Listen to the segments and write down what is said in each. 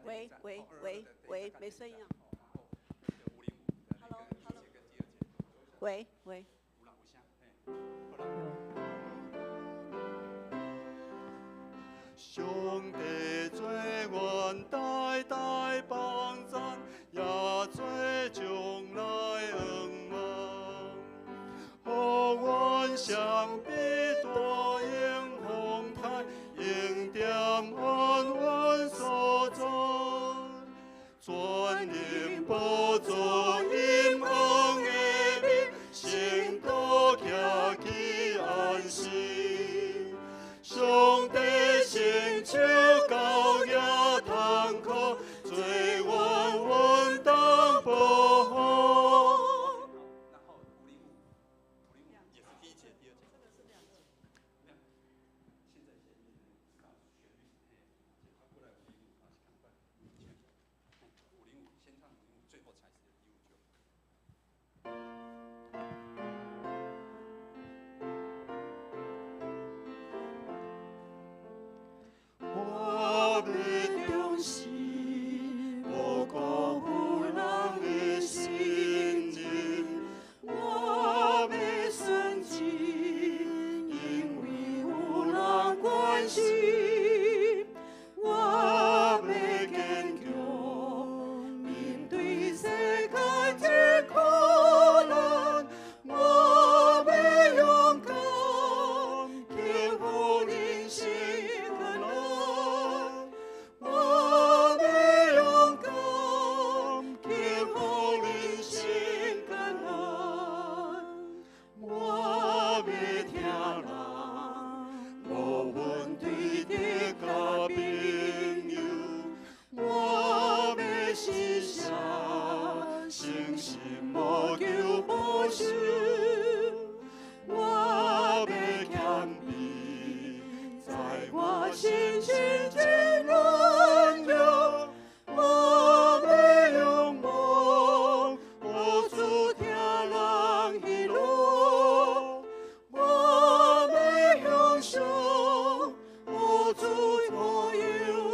喂喂喂喂，沒聲音啊。Hello，Hello。喂喂。有。上帝做阮大大幫贊，也做將來向望。予阮雙臂大用風台，用點安穩所在。全能寶座陰暗的面，聖徒徛起安息。上帝伸手高舉痛苦，做阮穩當保護。然後505，505也是第一節第二節。現在先旋律，嘿，過來505啊，是趕快，五零五先唱505，最後才是159。我欲忠實，無辜負人的信任。我欲順志，因為有人關心。我欲堅強，面對世界這苦難。我欲勇敢，克服人生困難。我欲勇敢，克服人生困難。我欲疼人，無分對敵佮朋友。我欲實現，誠實無求報酬。我欲謙卑，在我心心真軟弱。我欲仰望，予主疼人喜樂。我欲享受，予主保佑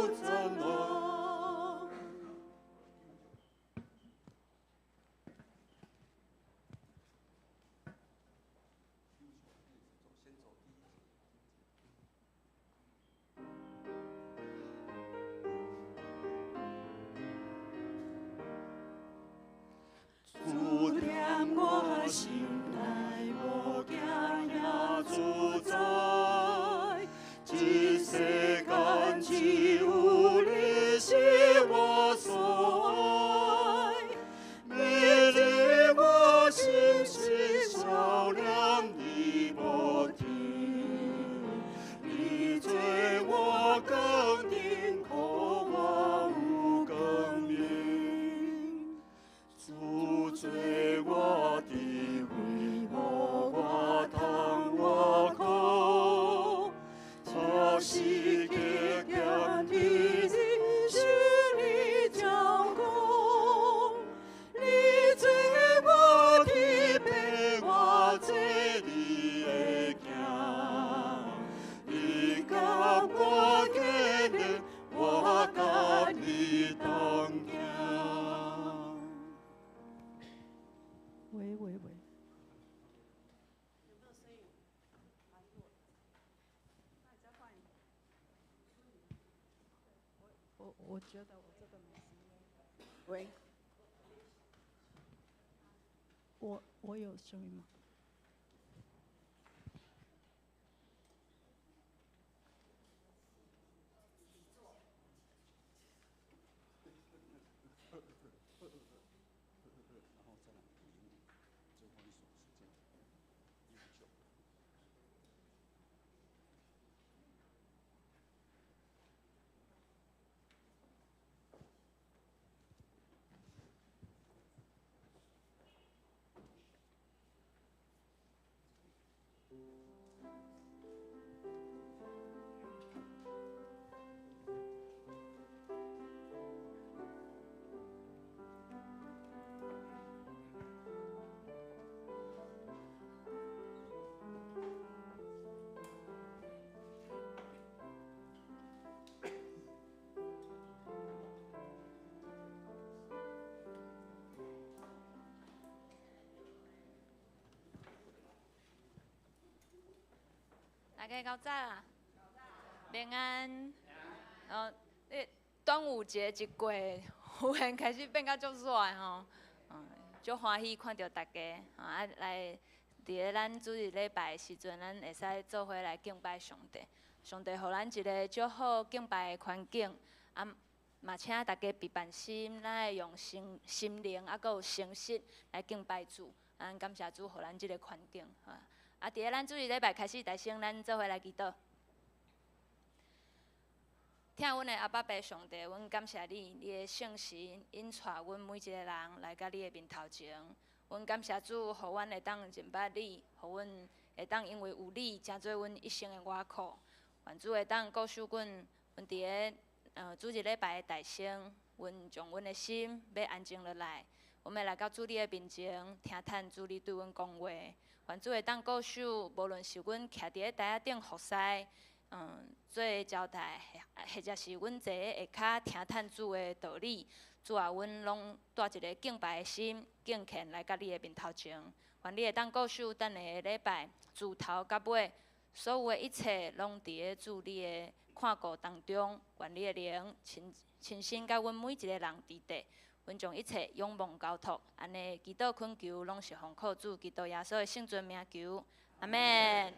讚樂。先走第一節。主踮我心內，無驚也自在。這世間只有你是我所愛，美麗我心是少年你無停，你做我堅定，予我有光明。主做我智慧，予我通活苦，時刻踮佇你受你照顧。你做我天父，我做你的囝。你共我結連，我佮你同行。喂喂喂。有沒有聲音？蠻弱的。大家換一個。我覺得我這個沒聲音。喂。我有聲音嗎？然後再來505，最後一首是這樣，159。家較早啊，平安。哦，你端午節一過，忽然開始變甲足熱吼，足歡喜看著大家，啊來佇咧咱主日禮拜的時陣，咱會使做伙來敬拜上帝。上帝予咱一个足好敬拜的環境，啊，嘛請大家備辦心，咱愛用心心靈啊，閣有誠實來敬拜主。咱感謝主，予咱這个環境。啊，佇咧咱主日禮拜開始，大先咱做伙來祈禱。疼阮的阿爸父上帝，阮感謝你，你的聖神引帶阮每一個人來到你的面頭前。阮感謝主，予阮會當認捌你，予阮會當因為有你，成做阮一生的倚靠。願主會當顧守阮，阮佇咧主日禮拜的大聲，阮將阮的心欲安靜落來，阮欲來到主你的面前，聽探主你對阮講話。願主會當顧守，無論是阮徛佇咧台仔頂服侍，做招待，或者是阮坐咧下跤聽探主的道理，主啊，阮攏帶一个敬拜的心，敬虔來到你的面頭前。願你會當顧守，等下个禮拜自頭到尾，所有的一切攏佇咧主你的看顧當中。願你的靈親親身佮阮每一個人佇底，阮將一切仰望交託，按呢祈禱懇求，攏是奉靠主基督耶穌的聖尊名求，阿們。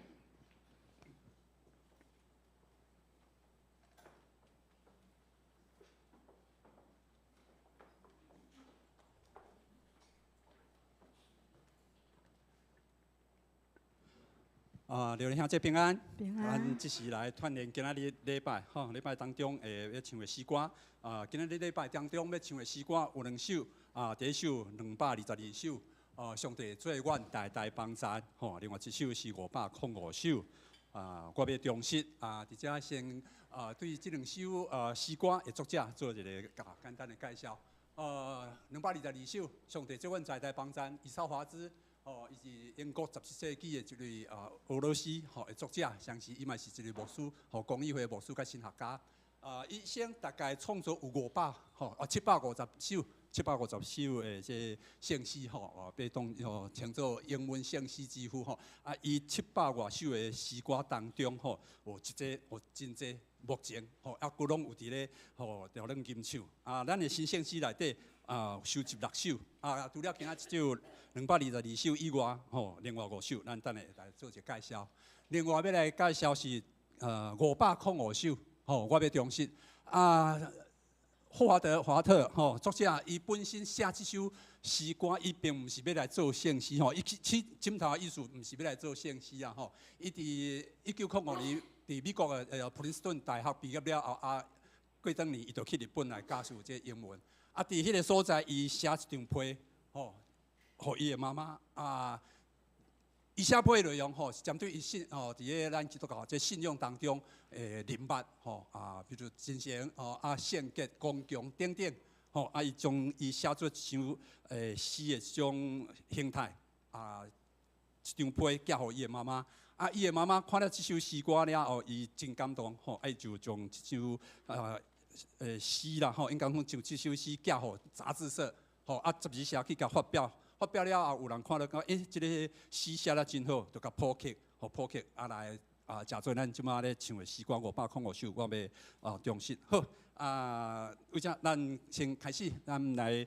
啊，劉兄姐平安。平安。咱這時來串聯今仔日禮拜，吼，禮拜當中會欲唱的詩歌。啊，今仔日禮拜當中欲唱的詩歌有兩首。啊，第一首222首，啊，上帝做阮大大幫贊，吼。另外一首是505首，啊，我欲忠實。啊，佇遮先啊，對這兩首啊詩歌的作者做一个簡單的介紹。222首，上帝做阮大大幫贊，伊薩華茲。哦，伊是英國17世紀的一位啊俄羅斯吼的作者，同時伊嘛是一个牧師，吼公義會的牧師佮神學家。啊，一生大概創作有500吼啊750首，750首的這聖詩吼，哦被當吼稱作英文聖詩之父吼。啊，伊700外首的詩歌當中吼，有一濟有真濟目前吼，猶閣攏有佇咧吼調咧吟唱。啊，咱的新聖詩內底啊收集6首，啊，除了今仔這首222首以外，吼，另外5首，咱等下來做一個介紹。另外欲來介紹是505首，吼，我欲忠實。啊，霍華德·華特，吼，作者伊本身寫這首詩歌，伊並毋是欲來做聖詩，吼，伊起起頭的意思毋是欲來做聖詩啊，吼。伊佇1905年佇美國的普林斯頓大學畢業了後，啊，過轉年伊就去日本來教授這個英文。啊，佇彼个所在，伊寫一張批，吼，予伊的媽媽啊。伊寫批內容吼，是針對伊信吼，佇咧咱基督教這信仰當中的人物吼啊，比如真誠吼啊、聖潔、剛強等等吼啊，伊將伊寫出一首詩的這種形態啊，一張批寄予伊的媽媽。啊，伊的媽媽看了這首詩歌了後，伊真感動吼，啊，伊就將這首詩啦吼，應該講將這首詩寄予雜誌社吼，啊，雜誌社去共發表。發表了後，有人看到講，欸，這個詩寫得真好，就共譜曲，予譜曲啊來啊，誠做咱這馬咧唱的詩歌505首，我欲啊忠實。好啊，為這咱先開始，咱來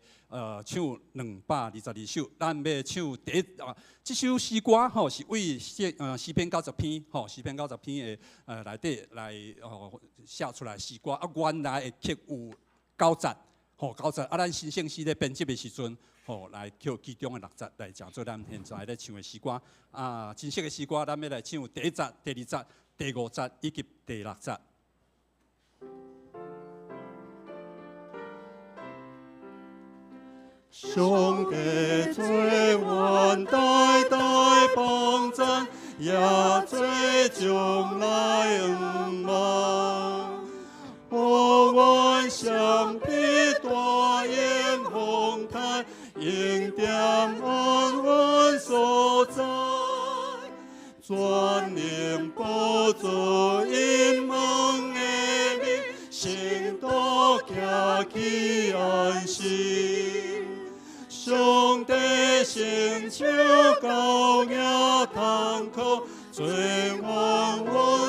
唱222首，咱欲唱第一啊，這首詩歌吼是為詩篇90篇吼，詩篇90篇的內底來哦寫出來詩歌啊，原來的曲有9節，吼9節啊，咱新聖詩咧編輯的時陣。吼，來抾其中的6節來成做咱現在咧唱的詩歌。啊，真實的詩歌，咱欲來唱第一節、第二節、第五節以及第六節。上帝做阮大大幫贊，也做將來向望。予阮雙臂大言風台，恩典安穩所在，全能寶座因蒙的你，聖徒徛起安息。上帝成就高額痛苦，做阮穩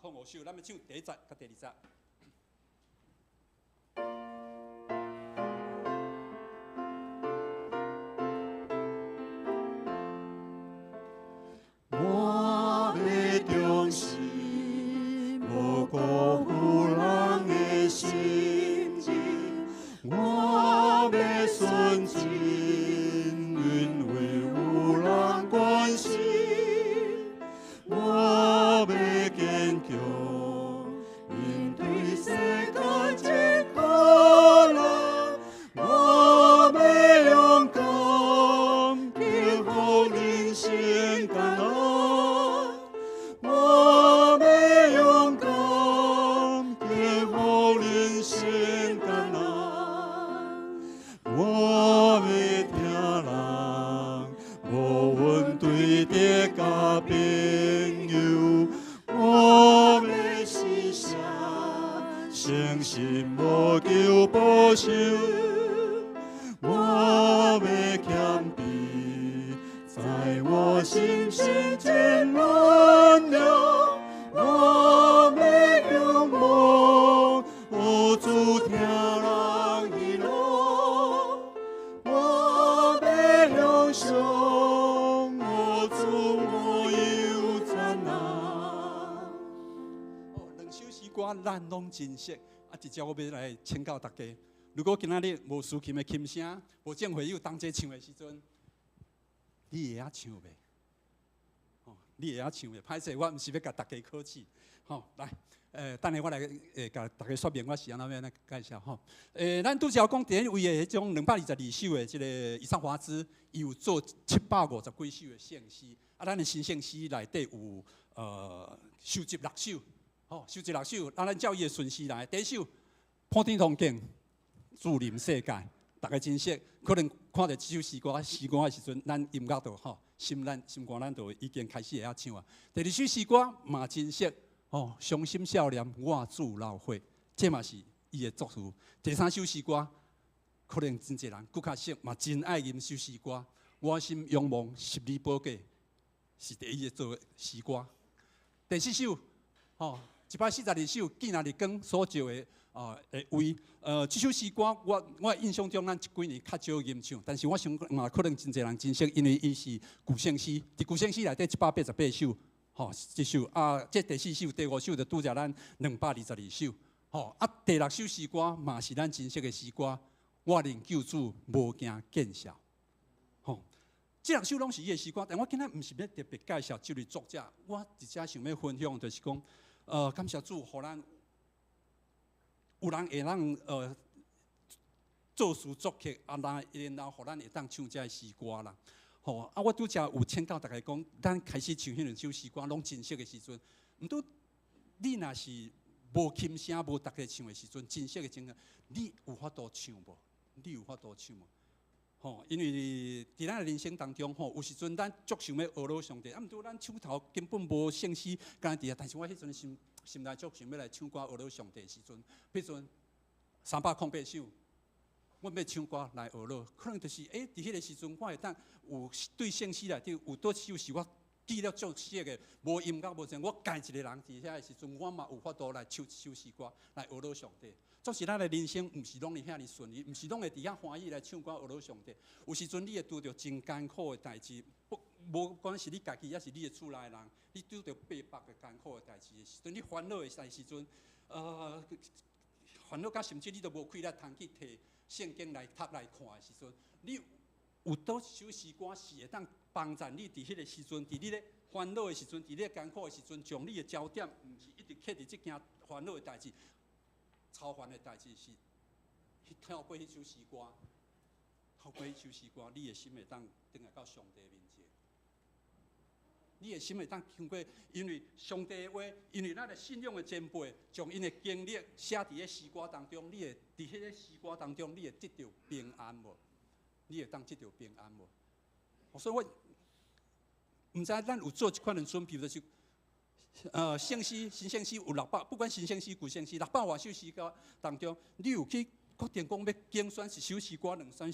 空五首，咱欲唱第一節佮第二節。我欲忠心，無辜負人的信任，我欲純真，因為有人關心，我欲堅強，面對世間真苦難，我欲勇敢，克服人生艱難。我欲勇敢，克服人生艱難。我欲疼人，無論對敵佮朋友，我欲施捨，誠實無求報酬。我欲謙卑，在我心是真軟弱。我欲仰望，有主疼人喜樂。我欲向上，有主保佑燦爛。哦，兩首詩歌咱攏真熟，啊，直接我欲來請教大家，如果今仔日無司琴的琴聲，無正會友同齊唱的時陣，你會曉唱袂？哦，你會曉唱袂？歹勢，我毋是欲共大家考試。吼，來，等下我來共大家說明我是按怎欲來介紹吼。咱拄才講第一位的彼種222首的這个以撒華茲，伊有做750幾首的聖詩。啊，咱的新聖詩內底有收集六首，吼，收集六首。啊，咱照伊的順序來，第一首《普天同慶，主臨世界》，大家真熟。可能看著這首詩歌詩歌的時陣，咱音樂就吼，心咱心肝咱就已經開始會曉唱啊。第二首詩歌嘛真熟，吼，傷心少年我主流血，這嘛是伊的作詞。第三首詩歌，可能真濟人閣較熟，嘛真愛吟首詩歌。我心仰望十字寶架，是第一个做的詩歌。第四首，吼，142首，見那日光所照的的位，這首詩歌我印象中咱這幾年較少吟唱，但是我想嘛可能真濟人真熟，因為伊是舊聖詩，佇舊聖詩內底188首，吼，這首啊，這第四首、第五首就拄才咱222首，吼，啊，第六首詩歌嘛是咱真熟的詩歌，我認救主無驚見笑，吼，這六首攏是伊的詩歌，但我今仔毋是欲特別介紹這位作者，我直接想欲分享就是講，感謝主，予咱有人會當作詞作曲，啊，然後予咱會當唱這个詩歌啦。吼，啊，我拄才有請教大家講，咱開始唱彼兩首詩歌攏真熟的時陣，毋過你若是無琴聲、無大家唱的時陣，真熟的情況，你有法度唱無？你有法度唱無？吼，因為佇咱的人生當中，吼，有時陣咱足想欲學老上帝，啊，毋過咱手頭根本無聖詩敢佇遐，但是我彼陣心心內足想欲來唱歌學老上帝的時陣，彼陣308首，我欲唱歌來學老，可能就是佇彼个時陣，我會當有對聖詩內底有佗首是我記了足熟的，無音樂無啥，我家一个人佇遐的時陣，我嘛有法度來唱一首詩歌來學老上帝。總是咱的人生毋是攏會遐爾順利，毋是攏會佇遐歡喜來唱歌學老上帝。有時陣你會拄著真艱苦的代誌，不無管是你家己，抑是你的厝內人，你拄著百百个艱苦的代誌的時陣，你煩惱的時陣，煩惱甲甚至你都無氣力通去提聖經來讀來看的時陣，你有佗首詩歌是會當幫助你佇彼個時陣，佇你咧煩惱的時陣，佇你艱苦的時陣，將你的焦點毋是一直刻佇這件煩惱的代誌、操煩的代誌，是去透過彼首詩歌，透過彼首詩歌，你的心會當轉來到上帝面前。你的心會當經過，因為上帝的話，因為咱的信仰的前輩，將𪜶的經歷寫佇彼詩歌當中，你會佇彼个詩歌當中，你會得著平安無？你會當得著平安無？所以我毋知咱有做這款的準備，就是聖詩、新聖詩有六百，不管新聖詩、舊聖詩，六百外首詩歌當中，你有去決定講欲揀選一首詩歌、兩首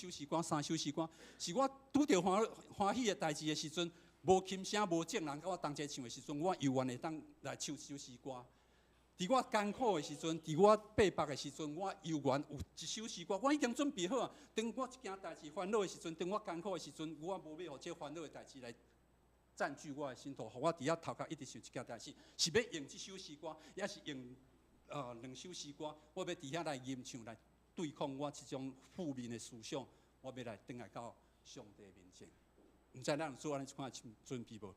詩歌、三首詩歌，是我拄著歡歡喜的代誌的時陣，無琴聲、無眾人佮我同齊唱的時陣，我猶原會當來唱一首詩歌。佇我艱苦的時陣，佇我爬北的時陣，我猶原有一首詩歌，我已經準備好啊。當我一件代誌煩惱的時陣，當我艱苦的時陣，我無欲予這煩惱的代誌來佔據我的心頭，予我佇遐頭殼一直想這件代誌，是欲用這首詩歌，抑是用兩首詩歌，我欲佇遐來吟唱來對抗我這種負面的思想，我欲來轉來到上帝面前。毋知咱有做按呢這款準備無？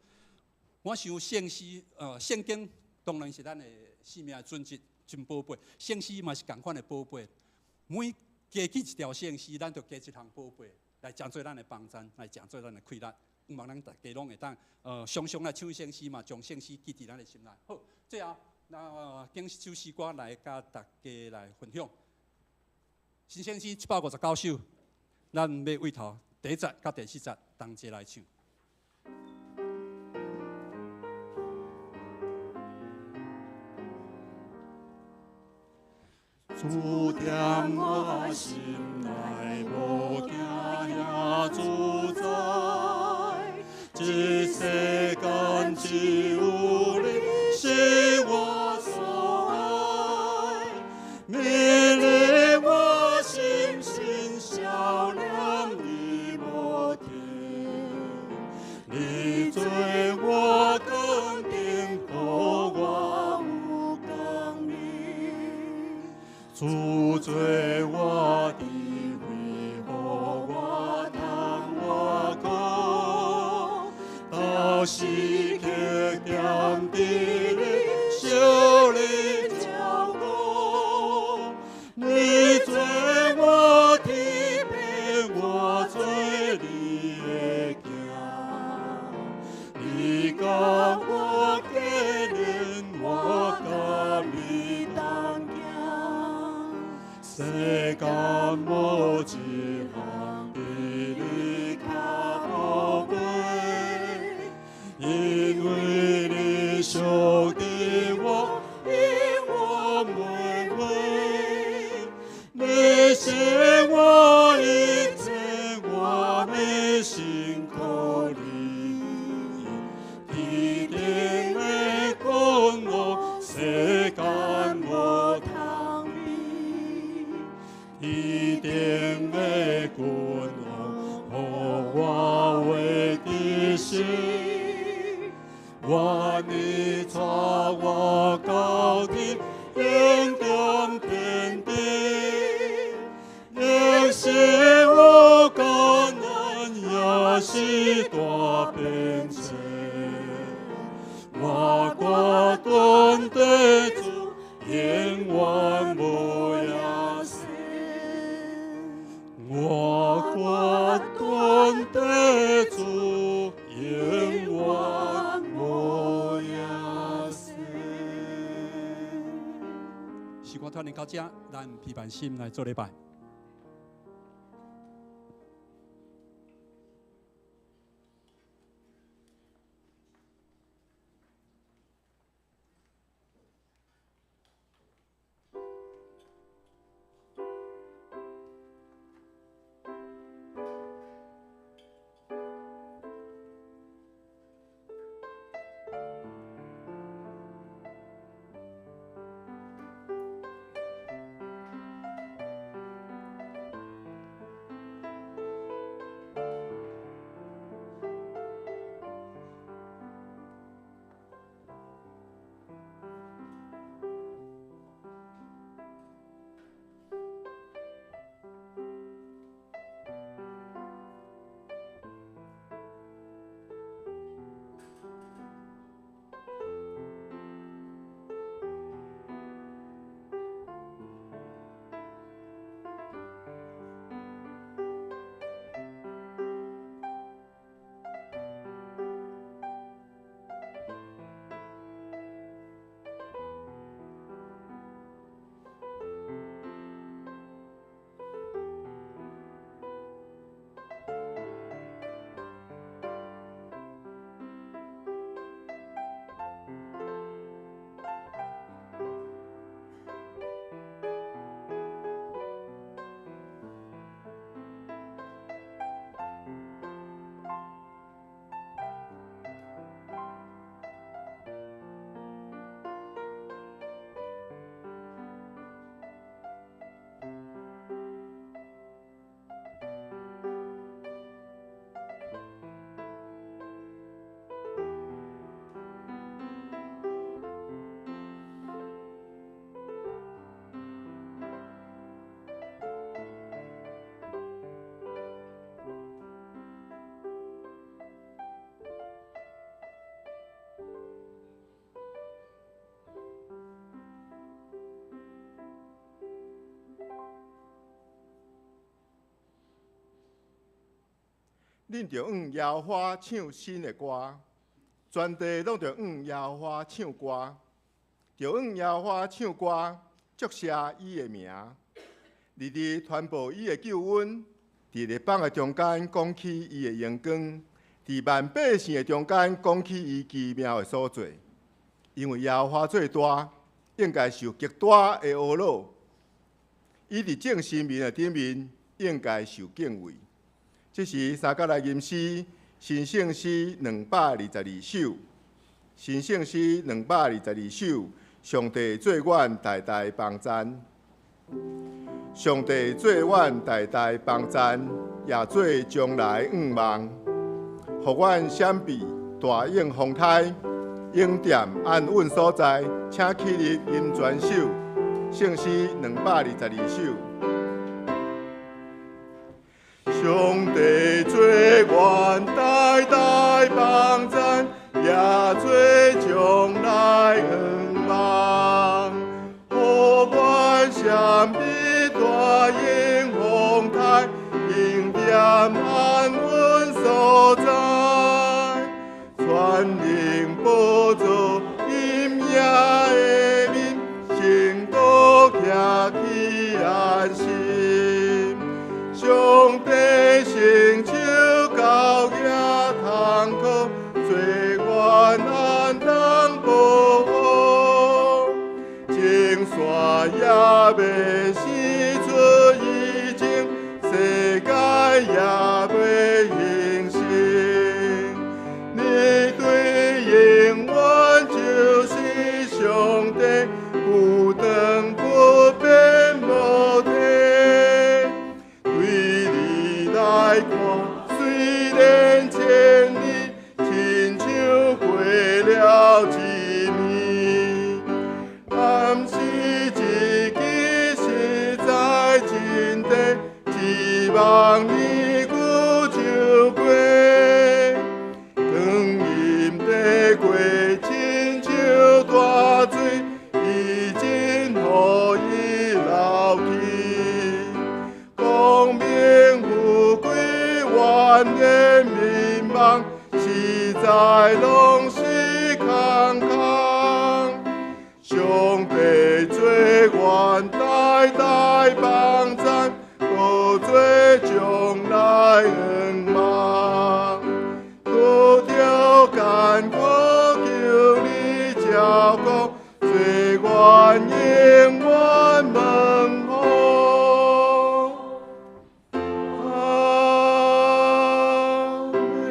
我想聖詩，聖經當然是咱的生命的準則，真寶貝。聖詩嘛是仝款的寶貝。每加記一條聖詩，咱就加一項寶貝，來成做咱的幫贊，來成做咱的氣力。希望咱大家攏會當，常常來唱聖詩嘛，將聖詩記佇咱的心內。好，最後，那揀一首詩歌來佮大家來分享。新聖詩759首，咱欲對頭第一節佮第四節同齊來唱。主踮我心內，無驚也自在。這世間只有你是我所愛，美麗我心心笑臉你無停，你做我堅定，予我有光明。主做我智慧，予我通活過，到時刻踮佇你惜你照顧。你做我天父，我做你的囝，你共我結連，我佮你同行。世間無一項比你較寶貝，因為你惜著我，永遠袂袂。你是我一切，我的心靠你。天頂的君王，世間無通比。天頂的君王，予我畫佇心。願你帶我到天永踮天頂，若是有艱難，也是大變遷。我決斷綴主，永遠無夜死。我決斷綴主，永遠無夜死。詩歌唱到這，咱披辦心來做禮拜。恁著向耶和華唱新的歌，全地攏著向耶和華唱歌，著向耶和華唱歌，祝謝伊的名，日日傳報伊的救恩，佇列邦的中間講起伊的榮光，佇萬百姓的中間講起伊奇妙的所做。因為耶和華做大，應該受極大的呵咾。伊佇眾神明的頂面，應該受敬畏。這是三角來吟詩，神聖詩222首，神聖詩222首，上帝做阮大大幫贊，上帝做阮大大幫贊，也做將來向望，予阮閃避大湧風颱，永踮安穩所在，請起立吟全首，聖詩222首。上帝做阮大大幫贊，也做將來向望，予阮閃避大湧風颱，永踮安穩所在，全能寶座陰影的面，聖徒徛起安心。上帝伸手厚舉痛苦，做阮安當保護。青山也欲生出異種，世界也欲興盛。你對永遠就是上帝，不長不變無替。對你來看，雖然千年，親像過了一暝。暗時一記實在真短，一望年久就過。光陰地過，親像大水，已經予伊流去。光明富貴，萬年迷茫，實在攏是空空。上帝做阮大大幫贊，閣做將來向望。拄著艱苦，求你照顧，做阮永遠門戶。阿們。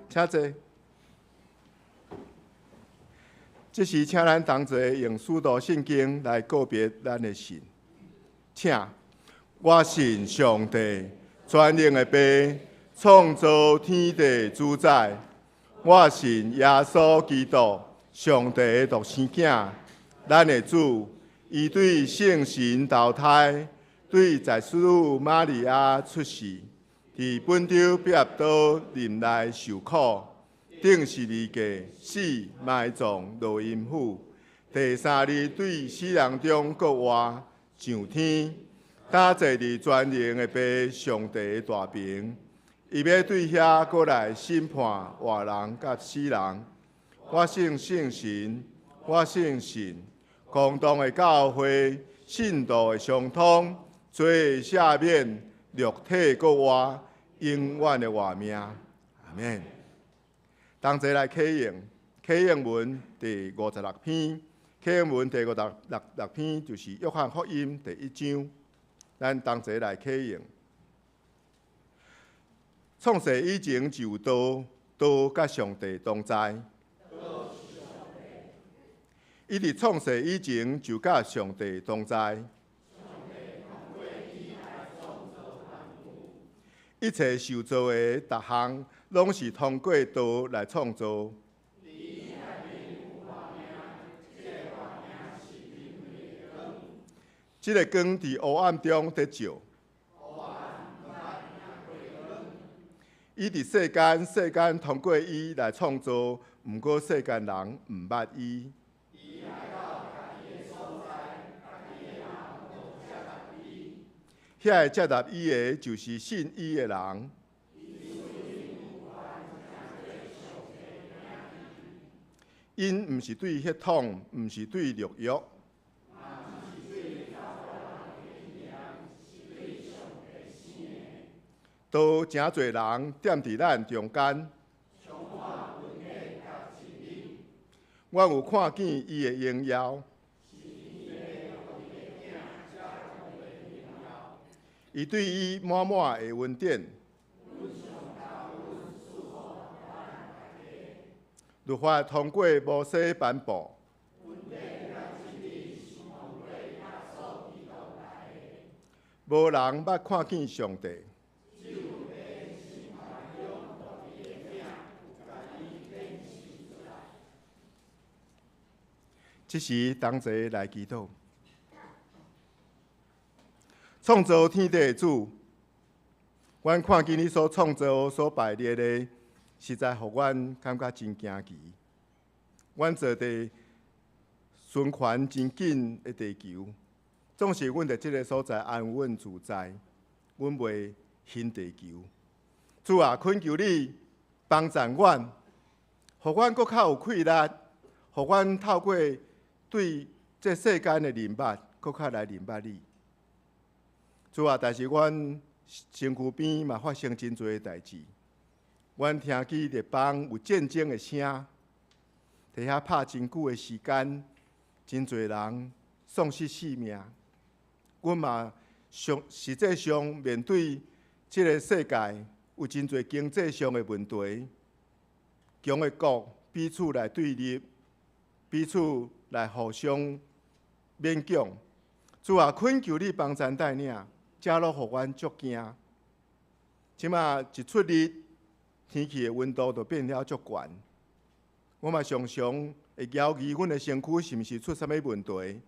請坐。這時，請咱同齊用使徒信經來告別咱的神。請，我信上帝，全能的父，創造天地主宰。我信耶穌基督，上帝的獨生囝，咱的主。伊對聖神投胎，對在使女瑪利亞出世，佇本丟彼拉多忍耐受苦，釘十字架死埋葬落陰府，第三日對死人中復活上天，搭坐佇全能的父上帝的大爿，伊欲對遐閣來審判活人佮死人。我信聖神，我信神，公同的教會，信徒的相通，罪的赦免，肉體復活，永遠的活命。阿們。同齊來啟應，啟應文第56篇，啟應文第56篇就是約翰福音第一章。咱同齊來啟應。創世以前就有道，道佮上帝同在。伊佇創世以前就佮上帝同在。一切受造的逐項，攏是通過道來創造。這个光佇黑暗中佇照。伊佇世間，世間通過伊來創造，毋過世間人毋捌伊。遐个接納伊的，就是信伊的人。𪜶毋是對血統，毋是對肉欲。都誠濟人踮佇咱中間。阮有看見伊的榮耀。伊對伊滿滿的恩典。律法通過摩西頒布。無人捌看見上帝。這時同齊來祈禱。創造天地的主，阮看見你所創造、所排列的，實在予阮感覺真驚奇。阮坐佇循環真緊的地球，總是阮佇這个所在安穩自在，阮袂掀地球。主啊，懇求你幫贊阮，予阮閣較有氣力，予阮透過對這世間的認捌，閣較來認捌你。主啊，但是阮身軀邊嘛發生真濟代誌，阮聽見列邦有戰爭的聲，佇遐拍真久的時間，真濟人喪失性命。阮嘛上實際上面對這个世界有真濟經濟上的問題，強的國彼此來對立，彼此來互相勉強。主啊，懇求你幫贊帶領，這攏予阮足驚。這馬一出日，天氣的溫度就變了足懸。我嘛常常會猶疑阮的身軀是毋是出啥物問題，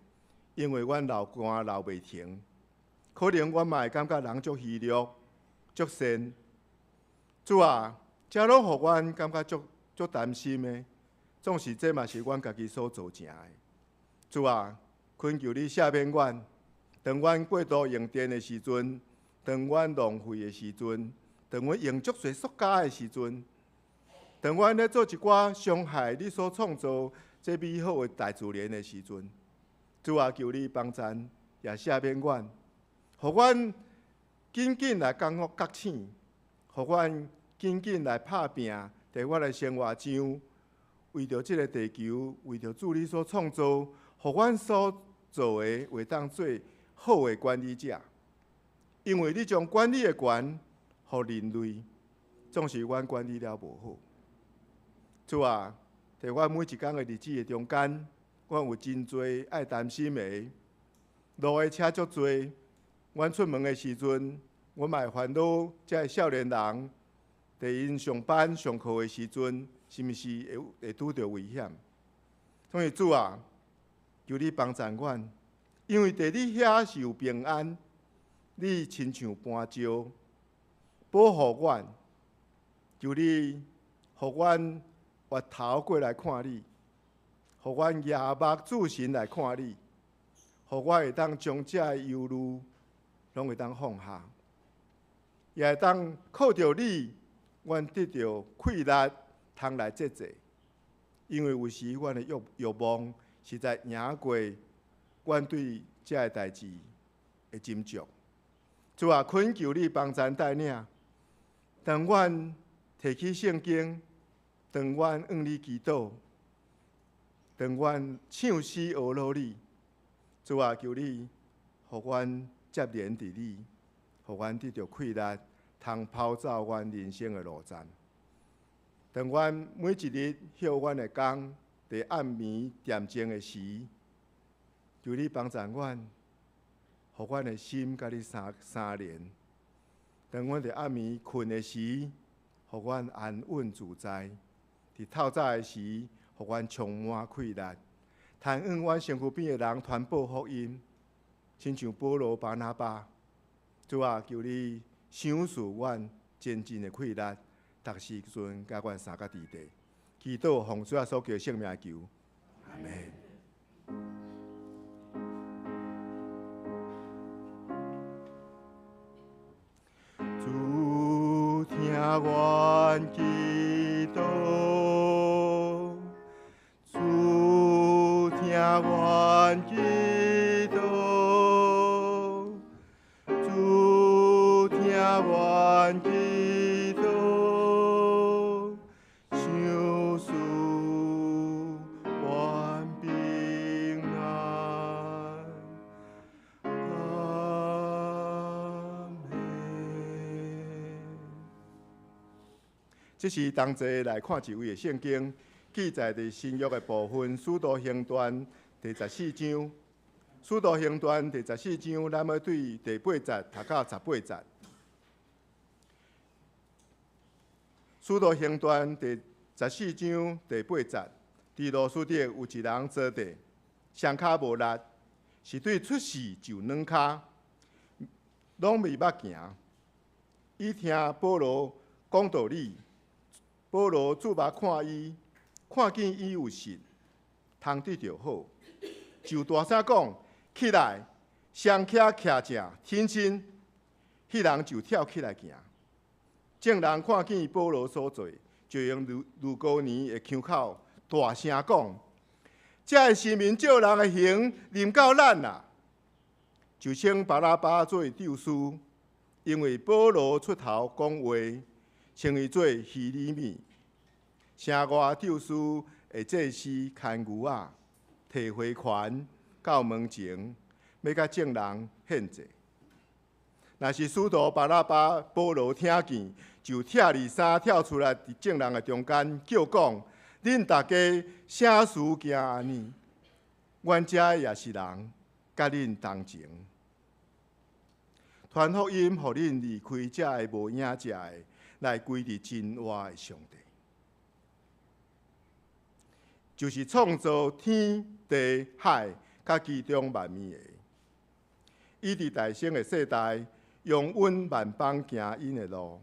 因為阮流汗流袂停，可能阮嘛會感覺人足虛弱、足鉎。主啊，這攏予阮感覺足足擔心的，總是這嘛是阮家己所造成的。主啊，懇求你赦免阮，當阮過度用電的時陣，當阮浪費的時陣，當阮用足濟塑膠的時陣，當阮咧做一寡傷害你所創造這美好的大自然的時陣，主啊，求你幫贊，也赦免阮，予阮緊緊來感覺覺醒，予阮緊緊來拍拚，佇阮的生活上，為著這个地球，為著主你所創造，予阮所做的會當做好的管理者，因為你將管理的權予人類，總是阮管理了無好。主啊，佇阮每一工的日子的中間，阮有真濟愛擔心的，路的車足濟，阮出門的時陣，阮嘛會煩惱，這个少年人佇𪜶上班上課的時陣，是毋是會拄著危險？所以主啊，求你幫贊阮，因為佇你遐是有平安，你親像磐石保護阮，求你予阮回頭過來看你，予阮舉目注神來看你，予我會當將這个憂慮攏會當放下，也會當靠著你，阮得著氣力通來節制。因為有時阮的欲望實在贏過阮對這个代誌的斟酌。主啊，懇求你幫贊帶領，當阮提起聖經，當阮向你祈禱，當阮唱詩阿羅你，主啊，求你予阮接連佇你，予阮得著氣力，通跑走阮人生的路程。當阮每一日歇阮的工，佇暗暝恬靜的時，求你幫贊阮，予阮的心佮你相連。當阮佇暗暝睏的時，予阮安穩自在；佇透早的時，予阮充滿氣力。通向阮身軀邊的人傳報福音，親像保羅、巴拿巴。主啊，求你賞賜阮前進的氣力，逐時陣佮阮相佮佇地。祈禱奉主耶穌基督聖名求，阿們。阮祈禱，主聽阮祈禱，主聽阮祈禱，賞賜阮平安。阿們。這是同齊來看一位的聖經，記載佇新約的部分，使徒行傳第十四章。使徒行傳第十四章，咱欲對第八節讀到十八節。使徒行傳第十四章第八節，佇路斯德有一人坐地，雙跤無力，是對出世就軟跤，攏未捌行。伊聽保羅講道理，保羅注目看伊，看見伊有信，通得著好，就大聲講：起來，雙跤徛正，挺身。彼人就跳起來行。眾人看見保羅所做，就用呂高尼的腔口大聲講：這个神明照人的形臨到咱啊！就稱巴拿巴做宙斯，因為保羅出頭講話，稱伊做希利米。城外宙斯的祭司牽牛仔，提花環到門前，欲共眾人獻祭。若是使徒巴拿巴、保羅聽見，就拆離衫跳出來，佇眾人的中間叫講：恁大家啥事行按呢？阮遮也是人，佮恁同情。傳福音，予恁離開這个無影食的，來歸佇真活的上帝，就是創造天地海佮其中萬物的。伊佇大先的世代，容允萬邦行𪜶的路。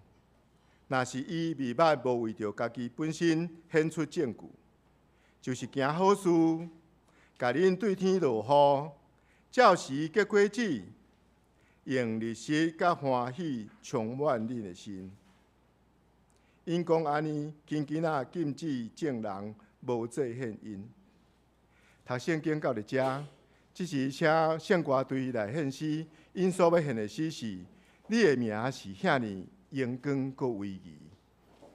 若是伊未捌無為著家己本身顯出證據，就是行好事，共恁對天落雨，照時結果子，用日食佮歡喜充滿恁的心。𪜶講按呢，緊緊仔禁止眾人無做獻𪜶。讀聖經到佇遮，這時請聖歌隊來獻詩，𪜶所欲獻的詩是：你的名是遐爾榮光閣威儀，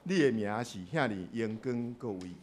你的名是遐爾榮光閣威儀。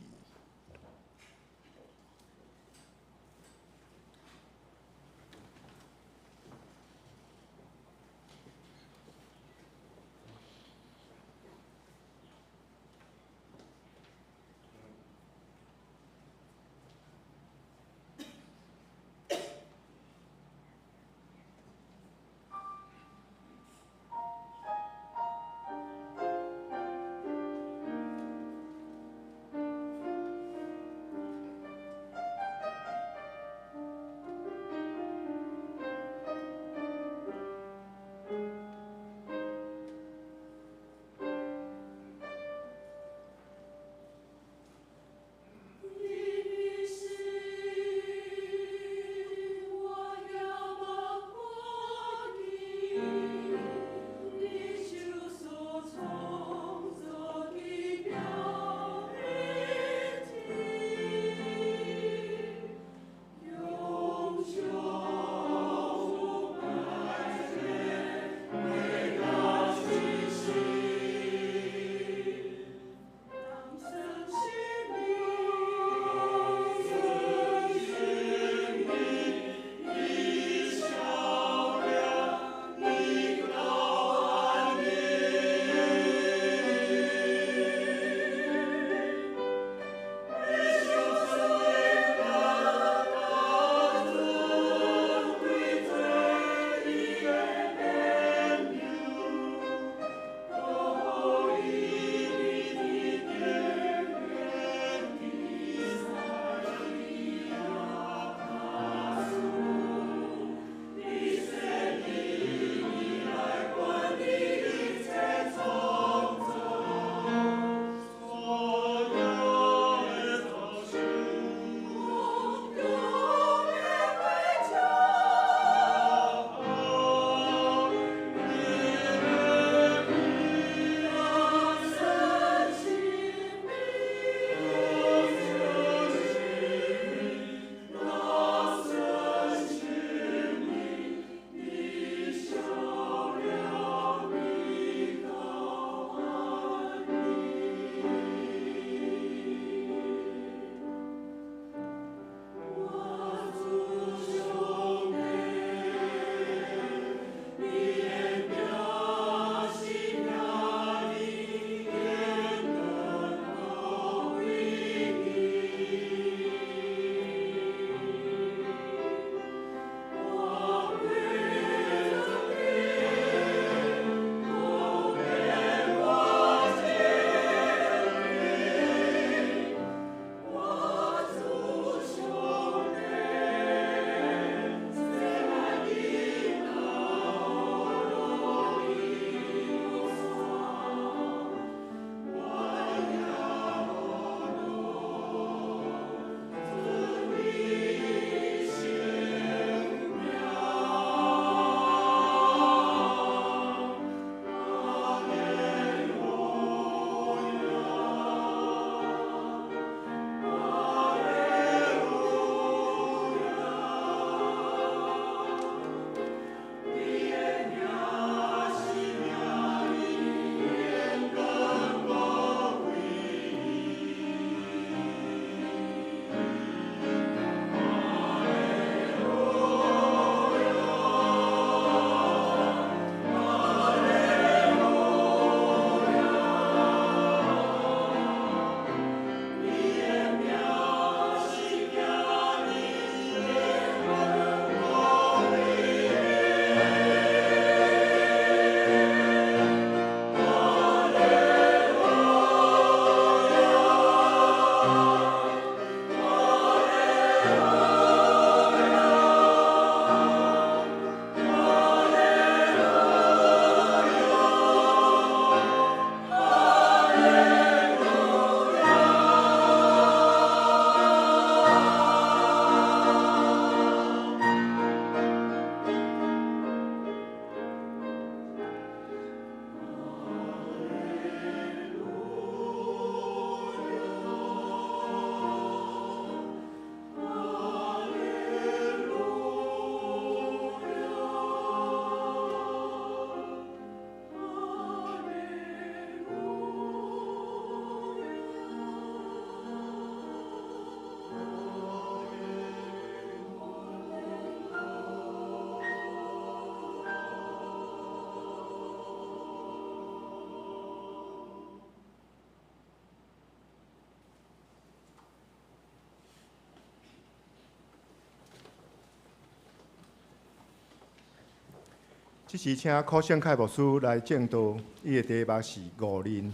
這時請柯勝凱牧師來證道，伊的題目是誤認，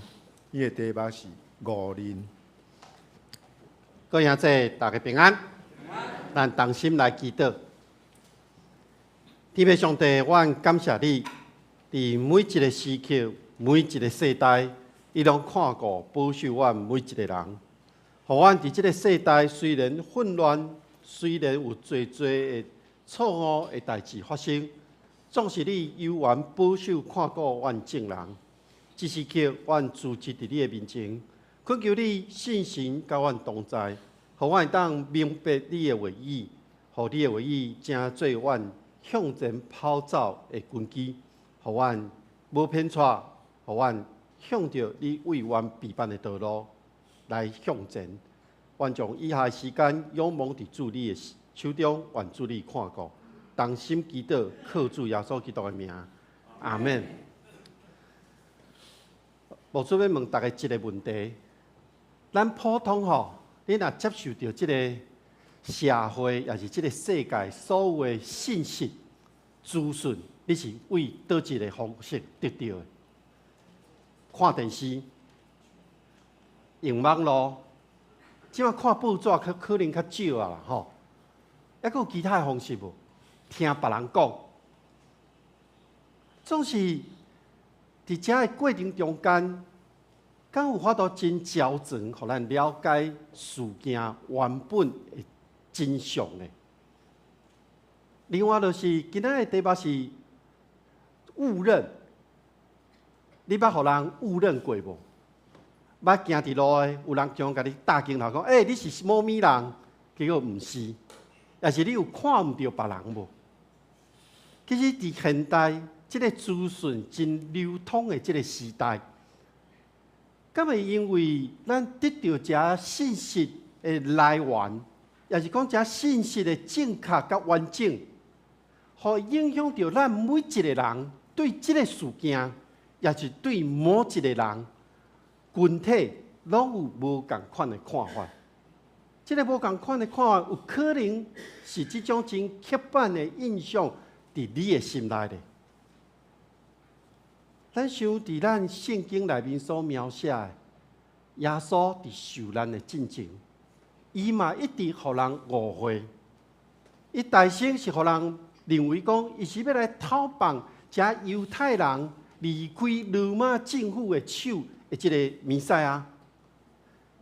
伊的題目是誤認。各位兄弟，大家平安。咱同心來祈禱。天父上帝，阮感謝你，佇每一个時刻、每一个世代，伊攏看顧保守阮每一个人。予阮佇這个世代雖然混亂，雖然有濟濟的錯誤的代誌發生，總是你猶原保守看顧阮眾人。這時刻，阮聚集佇你的面前，懇求你聖神佮阮同在，予阮會當明白你的話語，予你的話語成做阮向前跑走的根基，予阮無偏差，予阮向著你為阮備辦的道路來向前。願將以下的時間仰望佇主你的手中，願主你看顧，同心祈禱，靠主耶穌基督的名，阿門。牧師欲問大家一个問題：咱普通吼，你若接受著這个社會，抑是這个世界所有的信息資訊，你是為佗一个方式得著的？看電視、用網路，這馬看報紙較可能較少啊啦吼。猶閣有其他的方式無？聽別人講，總是佇遮的過程中間，敢有法度真焦全，予咱了解事件原本的真相呢？另外就是今仔的題目是誤認，你捌予人誤認過無？捌行佇路的，有人將共你搭鏡頭講：“欸，你是某物人？”結果毋是，抑是你有看毋著別人無？其實佇現代這个資訊真流通的這个時代，敢會因為咱得著遮信息的來源，抑是講遮信息的正確佮完整，予影響著咱每一个人對這个事件，抑是對某一個人群體，攏有無仝款的看法。這个無仝款的看法，有可能是這種真刻板的印象佇你的心內咧。咱想佇咱聖經內面所描寫的，耶穌佇受難的進前，伊嘛一直予人誤會。伊大先是予人認為講，伊是欲來討放遮猶太人離開羅馬政府的手的這个彌賽亞。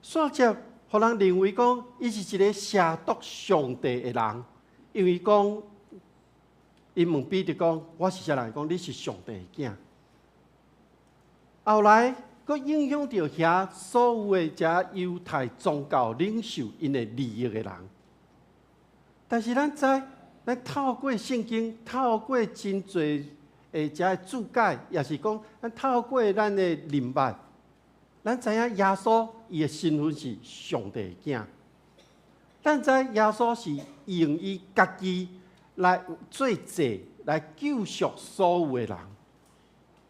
煞接予人認為講，伊是一个褻瀆上帝的人，因為講，伊問彼得講：“我是啥人？”講你是上帝的囝。後來，閣影響著遐所有的遮猶太宗教領袖𪜶的利益的人。但是咱知，咱透過聖經，透過真濟的遮注解，抑是講咱透過咱的認捌，咱知影耶穌伊的身份是上帝的囝。咱知耶穌是用伊家己來做祭，來救贖所有的人。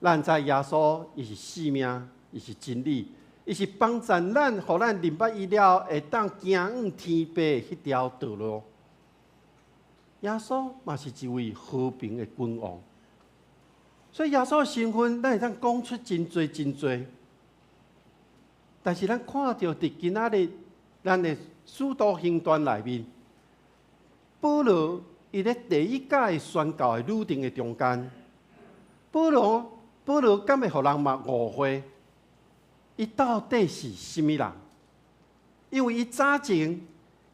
咱知耶穌伊是生命，伊是真理，伊是幫助咱，予咱認捌伊了後，會當行往天父的彼條道路。耶穌嘛是一位和平的君王，所以耶穌的身份，咱會當講出真濟真濟。但是咱看著佇今仔日咱的使徒行傳內面，保羅伊咧第一擺宣教的旅程的中間，保羅敢會予人嘛誤會？伊到底是啥物人？因為伊早前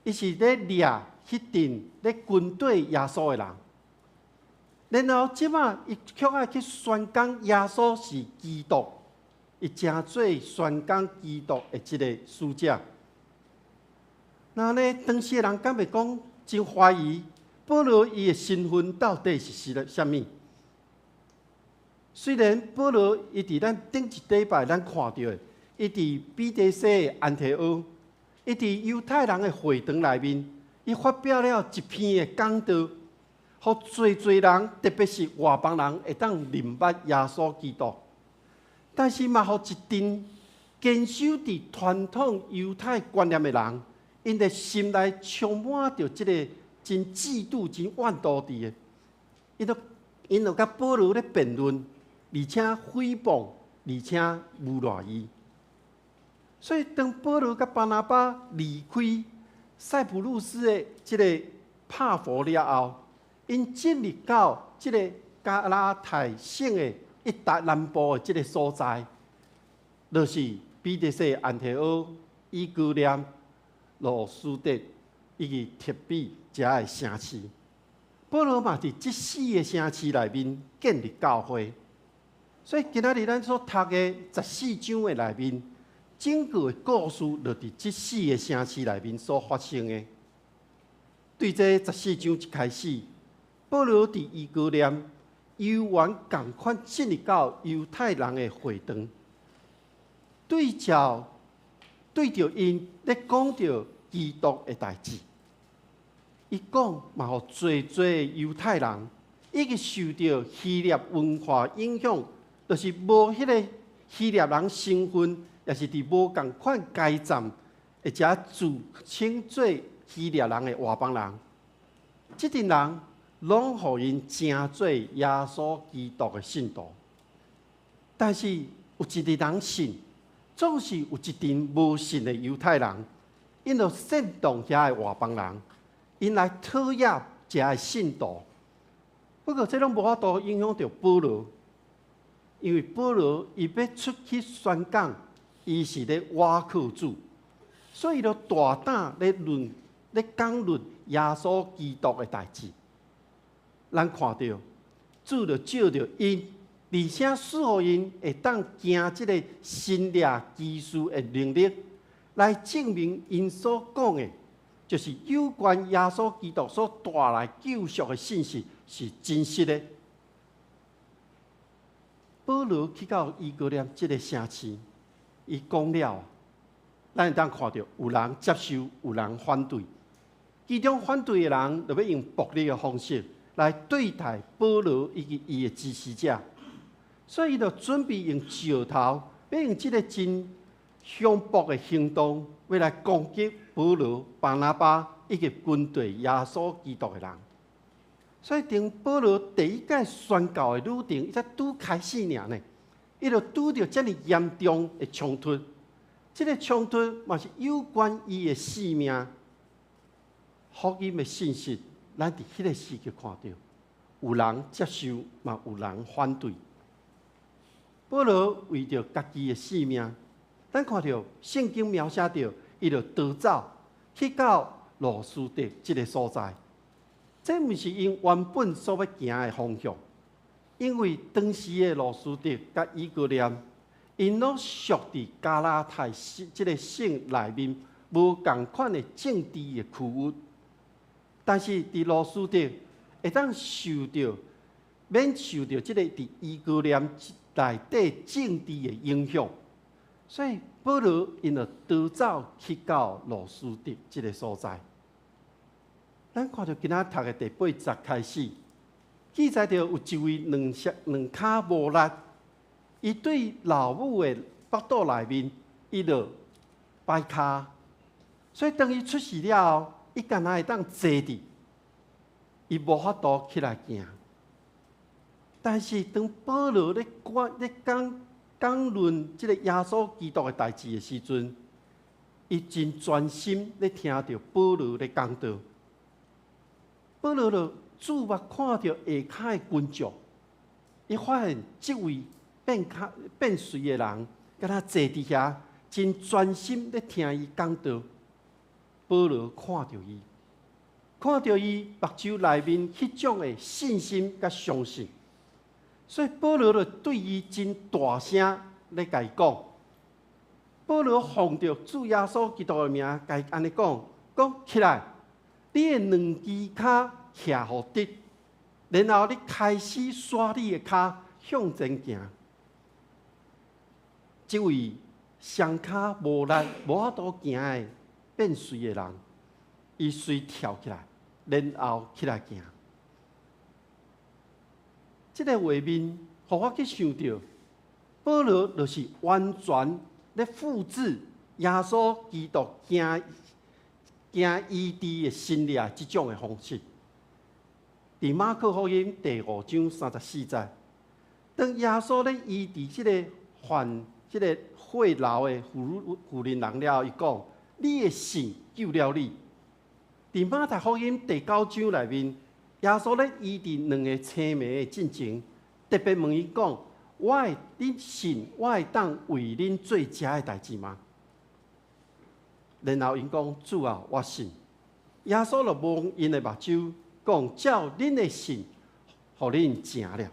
伊是咧掠彼陣咧軍隊耶穌的人，然後這馬伊卻愛去宣講耶穌是基督，伊成做宣講基督的這个使者。那呢，當時的人敢會講真懷疑保羅伊的身份到底是啥物？雖然保羅伊佇咱頂一禮拜咱看著的，伊佇彼得西的安提阿，伊佇猶太人的會堂內面，伊發表了一篇的講道，予濟濟人，特別是外邦人，會當認捌耶穌基督。但是嘛，予一陣堅守佇傳統猶太觀念的人，𪜶的心內充滿著這个真嫉妒、真怨妒佇的，𪜶都 𪜶就佮保羅咧辯論，而且誹謗，而且誣賴伊。所以當保羅佮巴拿巴離開塞浦路斯的這个帕佛了後，𪜶進入到這个加拉太省的一帶南部的這个所在，就是彼得西、安提阿、以哥念、路司得以及特比遮的城市。保羅嘛佇這四个城市內面建立教會，所以今仔日咱所讀的十四章的內面，整個的故事就佇這四个城市內面所發生的。對這十四章一開始，保羅佇以哥念猶原仝款進入到猶太人的會堂，對著𪜶咧講著基督的代誌。伊講嘛，予濟濟猶太人，以及受著希臘文化影響，就是無彼个希臘人身份，也是佇無仝款階層，或者自稱做希臘人的外邦人，這陣人攏予𪜶成做耶穌基督的信徒。但是有一个人信，總是有一陣無信的猶太人，𪜶就煽動遐的外邦人，𪜶來討厭遮的信徒。不過這攏無法度影響著保羅，因為保羅伊欲出去宣講，伊是咧倚靠主，所以伊就大膽咧講論耶穌基督的代誌。咱看著主就藉著𪜶，而且賜予𪜶會當行這个神蹟奇事的能力，來證明𪜶所講的，就是有關耶穌基督所帶來救贖的信息是真實的。保羅去到以哥念這个城市，伊講了，咱會當看著有人接受，有人反對。其中反對的人，就欲用暴力的方式來對待保羅以及伊的支持者，所以伊就準備用石頭，欲用這个真兇暴的行動，欲來攻擊保羅、巴拿巴以及跟隨耶穌基督的人。所以，當保羅第一擺宣教的旅程，伊才拄開始爾呢，伊就拄著遮爾嚴重的衝突。這个衝突嘛是有關伊的性命。福音的信息，咱佇彼个時刻看著，有人接受，嘛有人反對。保羅為著家己的性命，咱看著聖經描寫著，伊就逃走去到路司得這个所在。這毋是𪜶原本所欲行的方向，因為當時的路司得佮以哥念，𪜶攏屬佇加拉太省這个省內面無仝款的政治的區域。但是佇路司得會當受著免受著這个佇以哥念內底政治的影響，所以保羅𪜶就逃走去到路司得這个所在。咱看著今仔讀的第八節開始，記載著有一位兩跤無力，伊對老母的腹肚內面，伊就跛跤，所以當伊出世了後，伊敢若會當坐佇，伊無法度起來行。但是當保羅咧講咧講講論這个耶穌基督的代誌的時陣，伊真專心咧聽著保羅咧講道。保羅就注目看著下跤的群眾，伊發現這位變跤變隨的人，敢若坐佇遐，真專心咧聽伊講道。保羅看著伊，看著伊目睭內面彼種的信心佮相信，所以保羅就對伊真大聲咧共伊講。保羅奉著主耶穌基督的名，共伊按呢講，講起來，你的兩支跤徛予直，然後你開始徙你的跤向前行。這位雙跤無力、無法度行的變隨的人，伊隨跳起來，然後起來行。這个畫面，予我去想著，保羅就是完全咧複製耶穌基督行行醫治的神蹟這種的方式。佇佇馬可福音第五章三十四節，當耶穌咧醫治這个患這个血漏的婦人了後，伊講：你的信救了你。佇馬太福音第九章內面，耶穌咧醫治兩个青盲的進前，特別問伊講：我會恁信我會當為恁做這个代誌嗎？然後𪜶講：主啊，我信。耶穌就摸𪜶的目睭，講：照恁的信，予恁成了。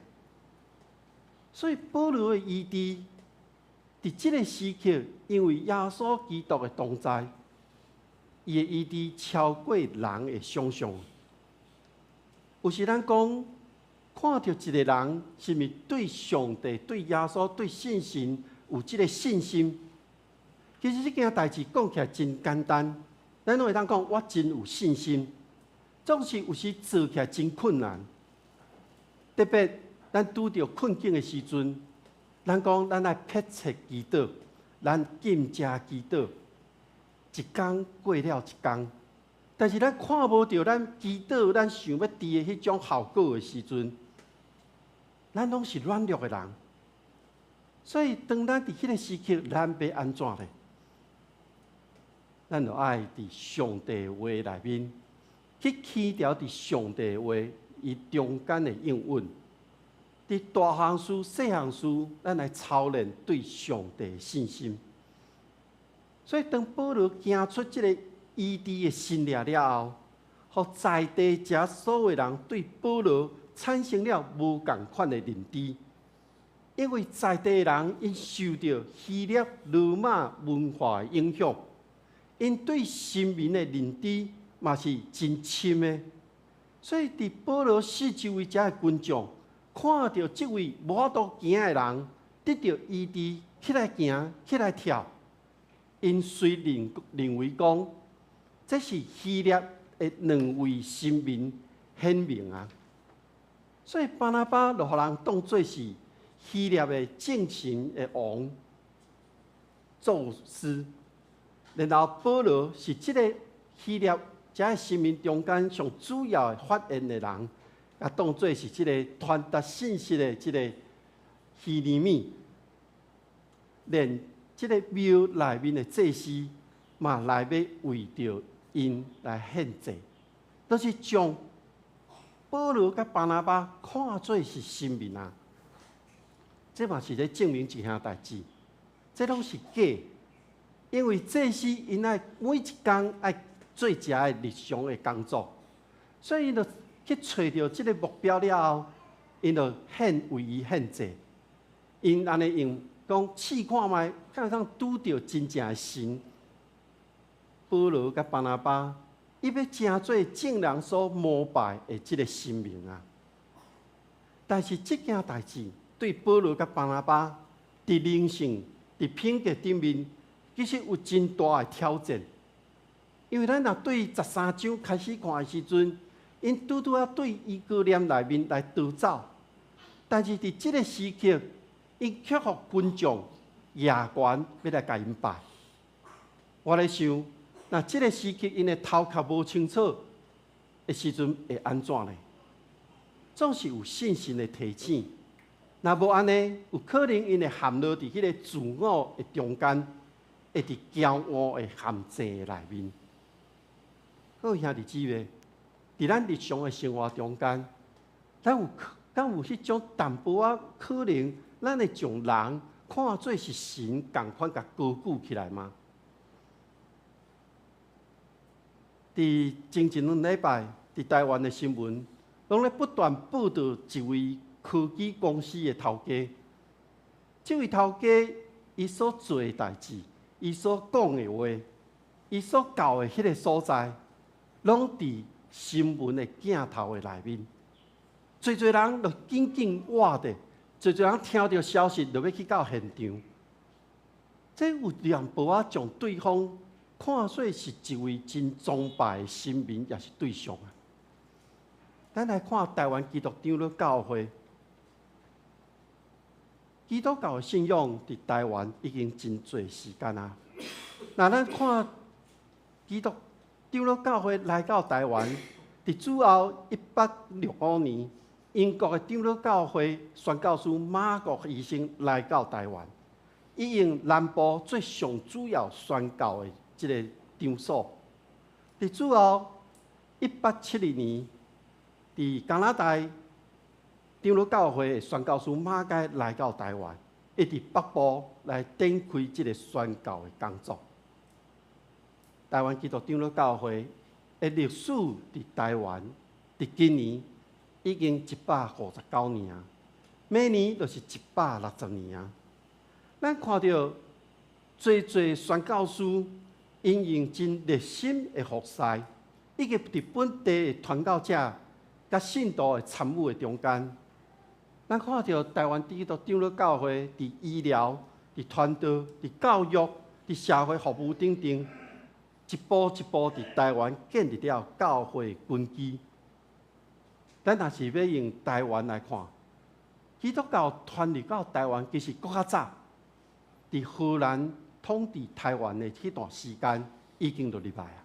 所以保羅的醫治，佇這个時刻，因為耶穌基督的同在，伊的醫治超過人的想像。有時咱講，看著一个人是毋是對上帝、對耶穌、對聖神有這个信心，其實這件代誌講起來真簡單，咱攏會當講我真有信心，總是有時做起來真困難。特別咱拄著困境的時陣，咱講咱愛迫切祈禱，咱禁食祈禱，一工過了一工，但是咱看無著咱祈禱、咱想欲佇的彼種效果的時陣，咱攏是軟弱的人。所以當咱佇彼个時刻，咱欲按怎咧？咱就愛佇上帝話內面去起調佇上帝話伊中間的應允。佇大項事、細項事，咱來操練對上帝的信心。所以當保羅行出這个醫治的神蹟了後，予在地遮所有人對保羅產生了無仝款的認知。因為在地的人𪜶受著希臘羅馬文化的影響，𪜶對神明的認知嘛是真深的。所以佇保羅四周圍遮的群眾看著這位無法度行的人得著醫治，起來行，起來跳，𪜶遂認為講，這是希臘的兩位神明顯明啊。所以巴拿巴就予人當做是希臘的眾神的王宙斯，然後保羅是這个希臘遮神明中間上主要的發言的人，啊，當做是這个傳達信息的這个希尼米，連這个廟內面的祭司嘛來欲為著𪜶來獻祭，都是將保羅佮巴拿巴看做是神明啊！這嘛是咧證明一項代誌，這攏是假，因為祭司𪜶愛每一工愛做遮的日常的工作，所以𪜶就去揣著這个目標了後，𪜶就獻為伊獻祭。𪜶按呢用講試看覓，敢會當拄著真正的神。保羅佮巴拿巴，伊欲成做眾人所膜拜的這个神明啊！但是這件代誌對保羅佮巴拿巴佇靈性、佇品格頂面，其實有真大的挑戰。因為咱若對十三章開始看的時陣，𪜶拄拄仔對伊哥念內面來逃走，但是佇這个時刻，𪜶卻予群眾舉懸欲來共𪜶拜。我咧想，若這个時刻𪜶的頭殼無清楚的時陣，會按怎呢？總是有信心的提醒。若無按呢，有可能𪜶會陷落佇彼个自我的中間，會佇驕傲的陷阱內面。各位兄弟姊妹，佇咱日常的生活中間，咱有敢有彼種淡薄仔可能，咱會將人看做是神仝款，共高舉起來嗎？佇前一兩禮拜，佇台灣的新聞，攏咧不斷報導一位科技公司的頭家。這位頭家，伊所做的代誌，伊所講的話，伊所到的彼个所在，攏佇新聞的鏡頭的內面。濟濟人就緊緊倚著，濟濟人聽著消息就欲去到現場。這有淡薄仔將對方看做是一位真崇拜的神明，抑是對象啊。咱來看台灣基督長老教會，基督教的信仰佇台灣已經真濟時間啊。若咱看基督長老教會來到台灣，佇主後1865年，英國的長老教會宣教師馬國醫生來到台灣，伊用南部做上主要宣教的這个場所。佇主後1872年，佇加拿大長老教會的宣教師馬偕來到台灣，伊佇北部來展開這个宣教的工作。台灣基督長老教會的歷史佇台灣，佇今年已經159年啊，明年就是160年啊。咱看著濟濟宣教師，𪜶用真熱心的服侍，以及佇本地的傳教者佮信徒的參與的中間，咱看著台灣基督長老教會佇醫療、佇傳道、佇教育、佇社會服務等等，一步一步佇台灣建立了教會根基。咱若是欲用台灣來看，基督教傳入到台灣，其實閣較早，佇荷蘭統治台灣的彼段時間已經就入來啊。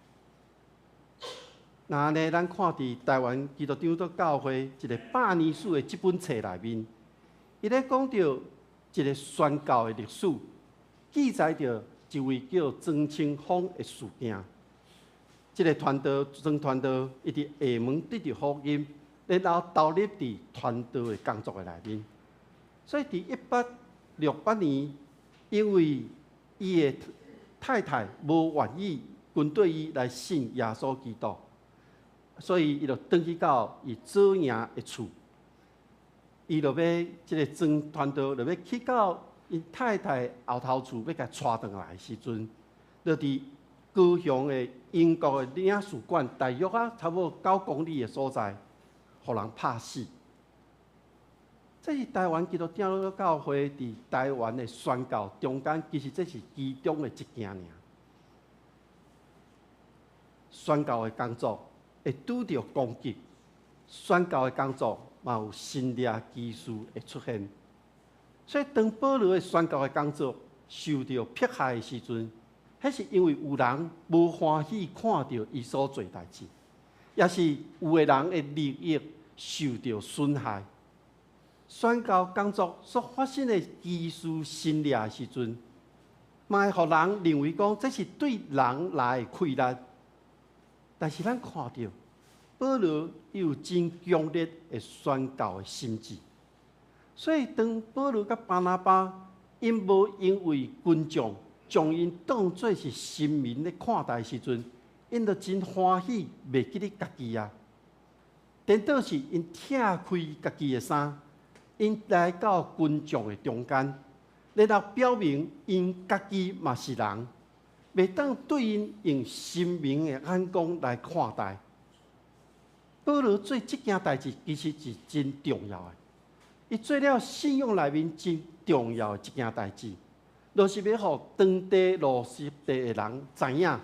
若按呢，咱看佇台灣基督長老教會一个百年史的這本冊內面，伊咧講著一个宣教的歷史，記載著一位叫莊清風的事件。這个傳道莊傳道，伊佇廈門得著福音，然後投入佇傳道的工作的內面。所以佇1868年，因為伊的太太無願意跟綴伊來信耶穌基督，所以伊就轉去到伊祖爺的厝。伊就欲這个莊傳道，就欲去到𪜶太太後頭厝，欲共帶轉來的時陣，就佇高雄的英國的領事館，大約啊差不多9公里的所在，予人拍死。這是台灣基督長老教會佇台灣的宣教中間，其實這是其中的一件爾。宣教的工作會拄著攻擊，宣教的工作嘛有神蹟奇事會出現。所以當保羅的宣教的工作受著迫害的時陣，彼是因為有人無歡喜看著伊所做代誌，也是有的人的利益受著損害。宣教工作所發生的奇事神蹟的時陣，嘛會予人認為講這是對人來的氣力。但是咱看著保羅伊有真強烈的宣教的心志，所以當保羅佮巴拿巴𪜶無因為群眾將𪜶當做是神明咧看待的時陣，𪜶就真歡喜，袂記得家己啊。顛倒是𪜶拆開家己的衫，𪜶來到群眾的中間，然後表明𪜶家己嘛是人，袂當對𪜶用神明的眼光來看待。保羅做這件代誌其實是真重要的，伊做了信仰內面真重要的一件代誌，就是欲予當地路斯特的人知影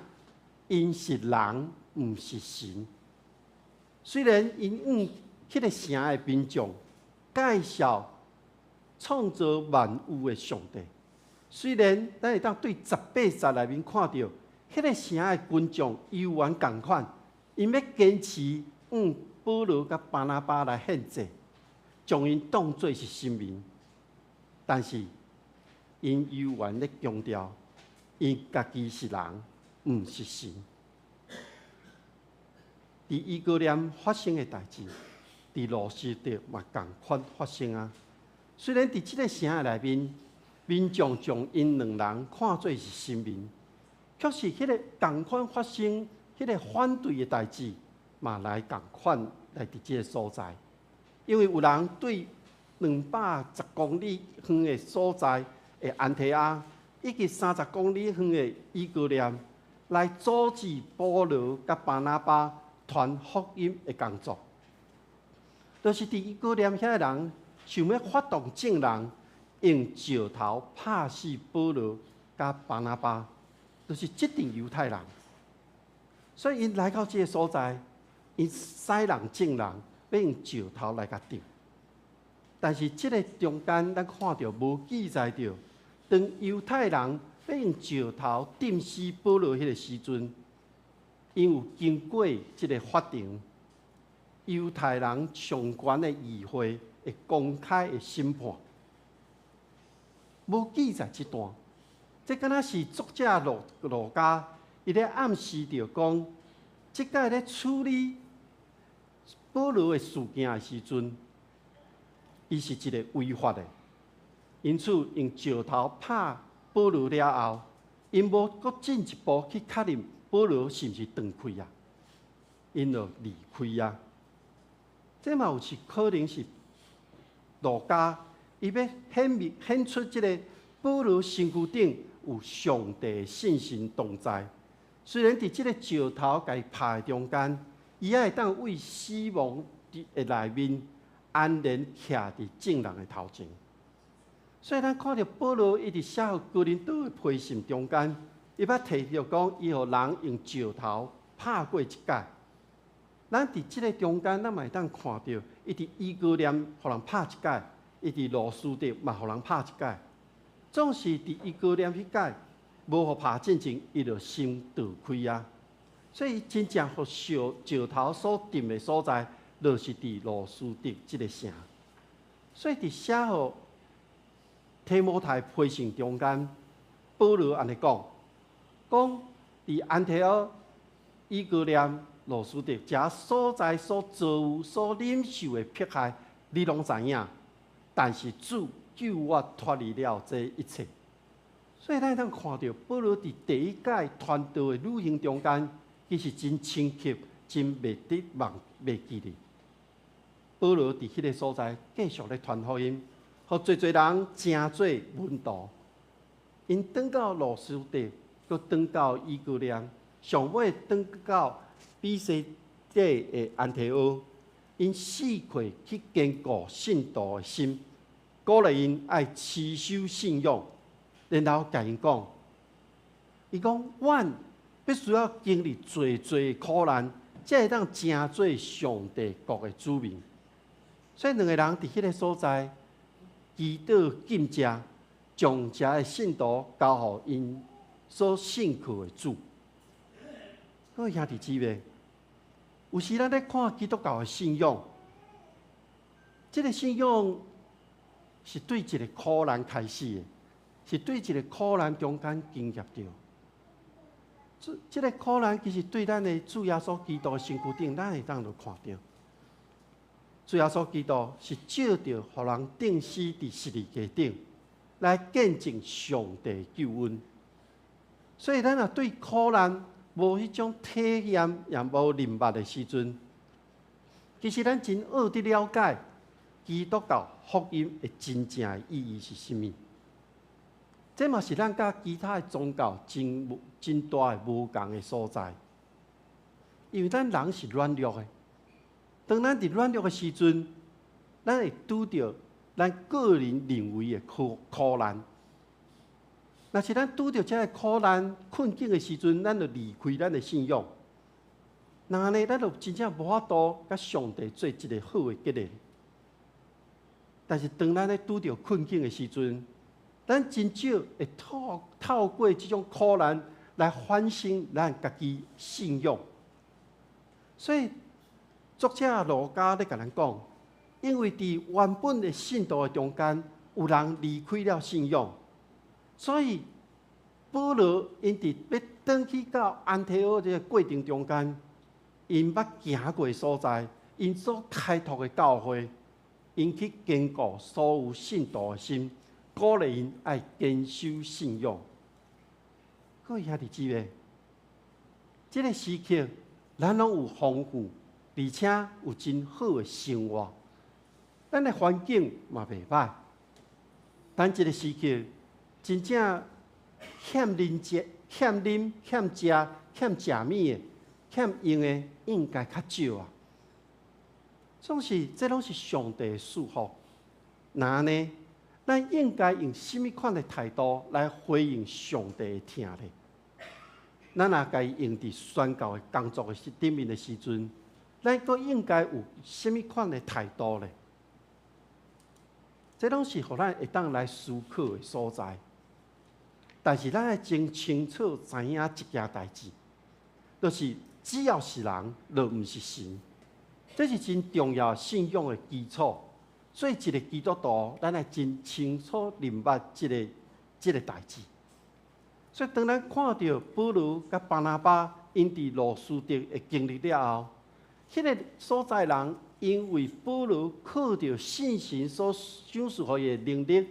，𪜶是人，毋是神。雖然𪜶向彼个城的民眾介紹創造萬有的上帝，雖然咱會當對18節內面看著，彼个城的群眾猶原仝款，𪜶欲堅持向保羅佮巴拿巴來獻祭，將𪜶當做是神明，但是𪜶猶原咧強調，𪜶家己是人，毋是神。佇以哥念發生的代誌，佇路斯特嘛仝款發生啊。雖然佇這个城的內面，民眾將𪜶兩人看做是神明，卻是彼个仝款發生彼个反對的代誌，嘛來仝款來佇這个所在。因為有人對210公里遠的所在的安提阿，以及30公里遠的以哥念，來阻止保羅佮巴拿巴傳福音的工作。就是佇以哥念遐个人想欲發動眾人，用石頭拍死保羅佮巴拿巴，就是這陣猶太人。所以𪜶來到這个所在，𪜶使人眾人欲用石頭來共擲。但是這个中間，咱看著無記載著，當猶太人欲用石頭擲死保羅彼个時陣，𪜶有經過這个法庭，猶太人上懸的議會的公開的審判，無記載這段。這敢若是作者路加，伊咧暗示著講，這擺咧處理保羅的事件的時陣，伊是一个違法的，因此用石頭拍保羅了後，𪜶無閣進一步去確認保羅是毋是斷氣啊，𪜶就離開啊。這嘛有是可能是路加伊欲顯明顯出這个保羅身軀頂有上帝聖神同在，雖然佇這个石頭共伊拍的中間，伊也會當為死亡的內面安然徛佇眾人的頭前。所以咱看著保羅伊佇寫予哥林多的批信中間，伊捌提著講，伊予人用石頭拍過一擺。咱佇這个中間，咱嘛會當看著，伊佇以哥念予人拍一擺，伊佇路司得嘛予人拍一擺。總是佇以哥念彼擺無予拍進前，伊就先逃開啊。所以真正予石頭所釘的所在，就是佇路司得這个城。所以佇寫予提摩太批信中間，保羅按呢講，講佇安提阿、以哥念、路司得遮所在所遭遇、所忍受的迫害，你攏知影。但是主救我脫離了這一切。所以咱會當看著保羅佇第一擺傳道的旅行中間，其實真深刻、真袂得忘、袂記得。保羅佇彼个所在繼續咧傳福音，予濟濟人成做門徒。𪜶轉到路司得，閣轉到以哥念，上尾轉到彼西底的安提阿，𪜶四處去堅固信徒的心，鼓勵𪜶愛持守信仰，然後共𪜶講，伊講，阮必須要經歷濟濟苦難，才會當成做上帝國的子民。所以兩个人佇彼个所在祈禱禁食，將遮的信徒交予𪜶所信靠的主。各位兄弟姊妹，有時咱咧看基督教的信仰，這个信仰是對一个苦難開始的，是對一个苦難中間經驗著。這个苦難其實對咱的主耶穌基督的身軀頂，咱會當就看著。主耶穌基督是藉著予人釘死佇十字架頂，來見證上帝救恩。所以咱若對苦難無彼種體驗，也無認捌的時陣，其實咱真學佇了解基督教福音的真正的意義是啥物。這嘛是咱佮其他的宗教真真大的無仝的所在。因為咱人是軟弱的，當咱佇軟弱的時陣，咱會拄著咱個人認為的苦難。若是咱拄著這个苦難困境的時陣，咱就離開咱的信仰。那按呢，咱就真正無法度佮上帝做一个好的結連。但是當咱咧拄著困境的時陣，咱真少會透過這種苦難來反省咱家己信仰。所以作者路加咧共咱講，因為佇原本的信徒的中間，有人離開了信仰，所以保羅𪜶佇欲轉去到安提阿這个過程中間，𪜶捌行過的所在，𪜶所開拓的教會，𪜶去堅固所有信徒的心，鼓勵𪜶愛堅守信仰。各位兄弟姊妹，這个時刻，咱攏有豐富，而且有真好的生活，咱的環境嘛袂䆀。咱這个時刻真正欠啉食、欠啉、欠食、欠食物的、欠用的，應該較少啊。總是這攏是上帝的賜福。那按呢，咱應該用啥物款的態度來回應上帝的疼呢？咱若共伊用佇宣教的工作的頂面的時陣，咱閣應該有啥物款的態度呢？這攏是予咱會當來思考的所在。但是咱愛真清楚知影一件代誌，就是只要是人，就毋是神。這是真重要信仰的基礎。所以，一個基督徒，咱愛真清楚明白這個代誌。所以，當咱看著保羅佮巴拿巴𪜶佇路司得的經歷了後，彼個所在人因為保羅靠著聖神所賞賜予伊的能力，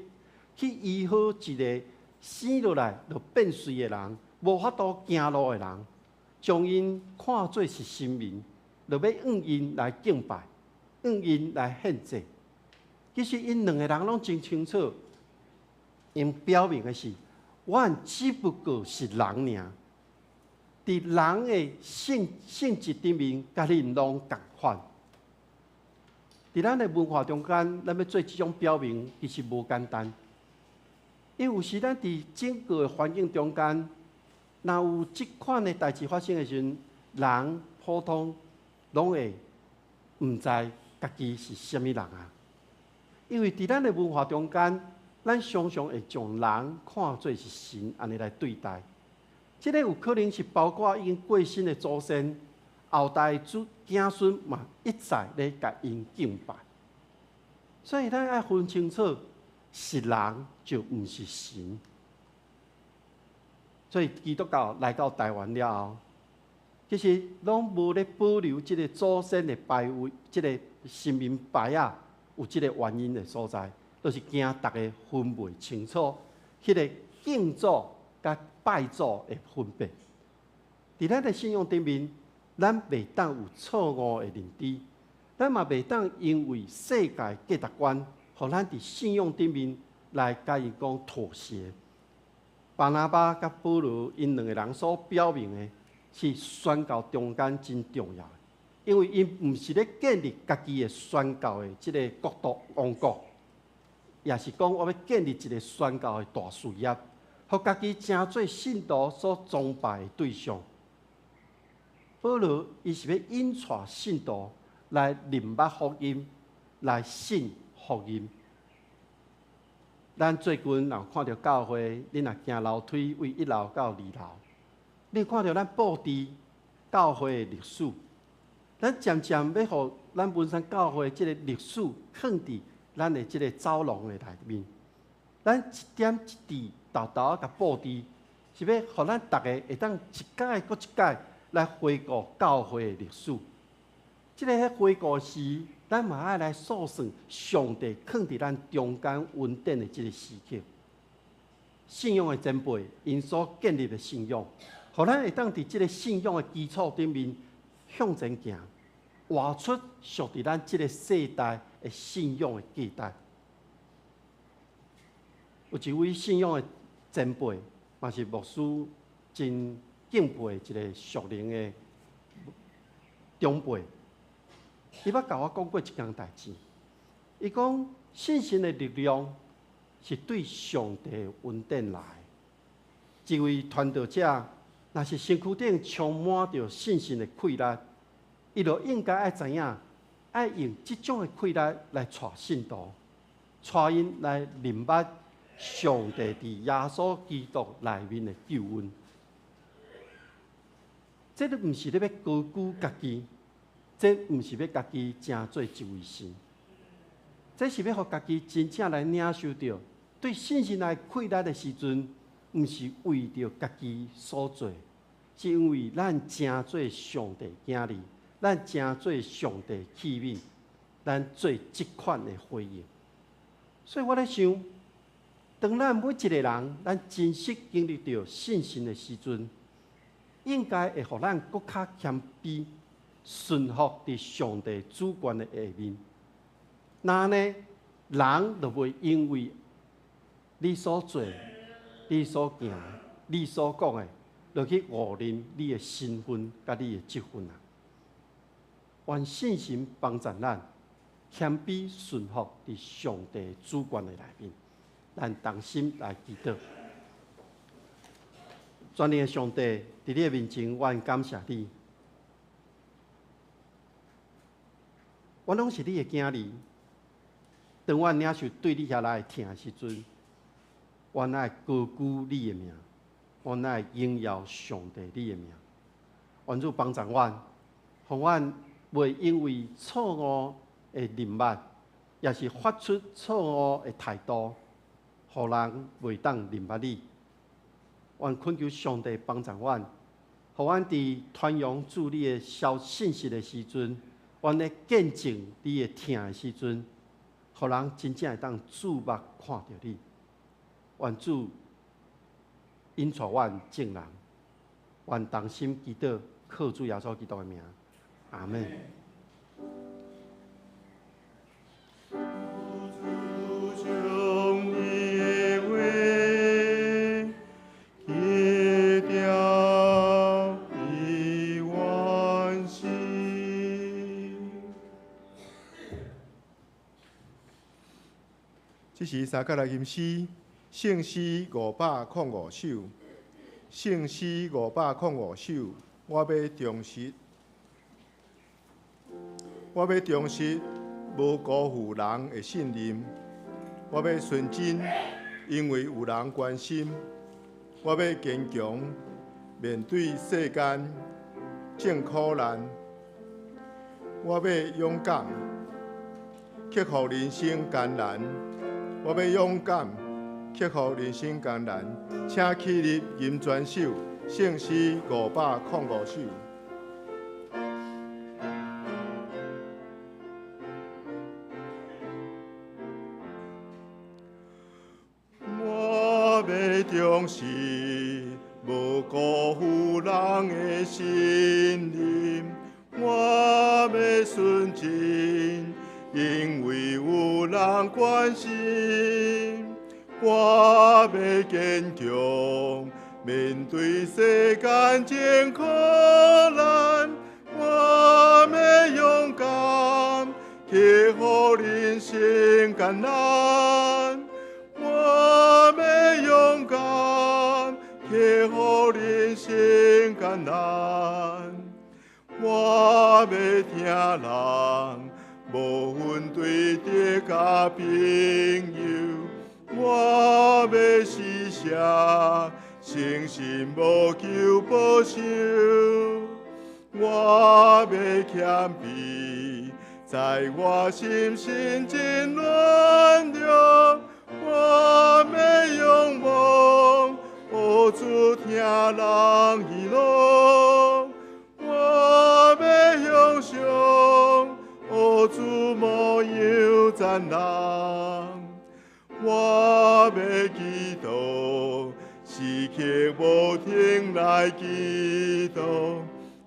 去醫好一個生落來就變瘁的人，無法度行路的人，將𪜶看做是神明，就欲向𪜶來敬拜，向𪜶來獻祭。其實𪜶兩個人攏真清楚，𪜶表明的是，阮只不過是人爾，佇人的性質頂面，佮恁攏仝款。佇咱的文化中間，咱欲做這種表明，其實無簡單。因為有時咱佇整個的環境中間，若有這款的代誌發生的時陣，人普通攏會毋知家己是啥物人啊。因為佇咱的文化中間，咱常常會將人看做是神，按呢來對待。這個有可能是包括已經過身的祖先，後代子子孫嘛一再咧共𪜶敬拜。所以咱愛分清楚，是人就毋是神。所以基督教來到台灣了後，其實攏無咧保留這個祖先的牌位，這個神明牌仔，有這個原因的所在，就是驚逐家分袂清楚，彼個敬祖佮拜祖的分別。佇咱的信仰頂面，咱袂當有錯誤的認知，咱嘛袂當因為世界價值觀，予咱佇信仰頂面來共伊講妥協。巴拿巴佮保羅𪜶兩個人所表明的，是宣教中間真重要的，因為𪜶毋是咧建立家己的宣教的這個國度王國，也是講我欲建立一個宣教的大事業，予家己成做信徒所崇拜的對象。保羅伊是欲引帶信徒來認捌福音，來信福音。咱最近若有看著教會，恁若行樓梯位一樓到二樓，你看著咱布置教會的歷史，咱漸漸欲予咱文山教會這個歷史囥佇咱的這個走廊的內面，咱一點一滴沓沓仔共布置，是欲予咱逐家會當一擺閣一擺來回顧教會的歷史。這个回顧時，咱嘛愛來數算上帝囥佇咱中間恩典的這个時刻。信仰的前輩，𪜶所建立的信仰，予咱會當佇這个信仰的基礎頂面向前行，活出屬佇咱這个世代的信仰的價值。有一位信仰的前輩，嘛是牧師真敬佩的一个屬靈的長輩。伊捌共我講過一件代誌，伊講信心的力量是對上帝的恩典來。一位傳道者，若是身軀頂充滿著信心的氣力，伊就應該愛知影，愛用這種的氣力來帶信徒，帶𪜶來認捌上帝佇耶穌基督內面的救恩。這都毋是咧欲高舉家己。這毋是欲家己成做一位神，這是欲予家己真正來領受著對信心來氣力的時陣，毋是為著家己所做，是因為咱成做上帝囝兒，咱成做上帝器皿，咱做這款的回應。所以我咧想，當咱每一個人，咱真實經歷著信心的時陣，應該會予咱閣較謙卑，順服佇上帝主權的下面。那呢，人就袂因為你所做、你所行、你所講的，就去誤認你的身份佮你的職分啊。願信心幫助咱謙卑順服佇上帝主權的內面，咱同心來祈禱。全能的上帝，佇你的面前，阮感謝你。阮攏是你的囝兒，當阮領受對你遐來的疼的時陣，阮愛高舉你的名，阮愛榮耀上帝你的名。願主幫助阮，予阮袂因為錯誤的認捌，抑是發出錯誤的態度，予人袂當認捌你。願懇求上帝幫助阮，予阮佇傳揚主你的消信息的時陣，阮咧見證你的疼的時陣，予人真正會當注目看著你。願主引帶阮眾人，願同心祈禱，靠主耶穌基督的名，阿們。主將你的話記牢佇阮心。這時三角來吟詩，聖詩505首，聖詩505首，我欲忠實，我欲忠實，無辜負人的信任。我欲純真，因為有人關心。我欲堅強，面對世間眾苦難。我欲勇敢，克服人生艱難。我欲勇敢，克服人生艱難。請起立吟全首，聖詩505首。我欲忠實，無辜負人的信任。我欲純真，因為有人關心。我欲堅強，面對世間眾苦難。我欲勇敢，克服人生艱難。我欲勇敢，克服人生艱難。我欲疼人，無分對敵佮朋友。我欲施捨，誠信無求報酬。我欲謙卑，在我心心真軟弱。我欲仰望，學主疼人喜樂。我欲向上，學主模樣讚人。我欲祈禱，時刻無停來祈禱。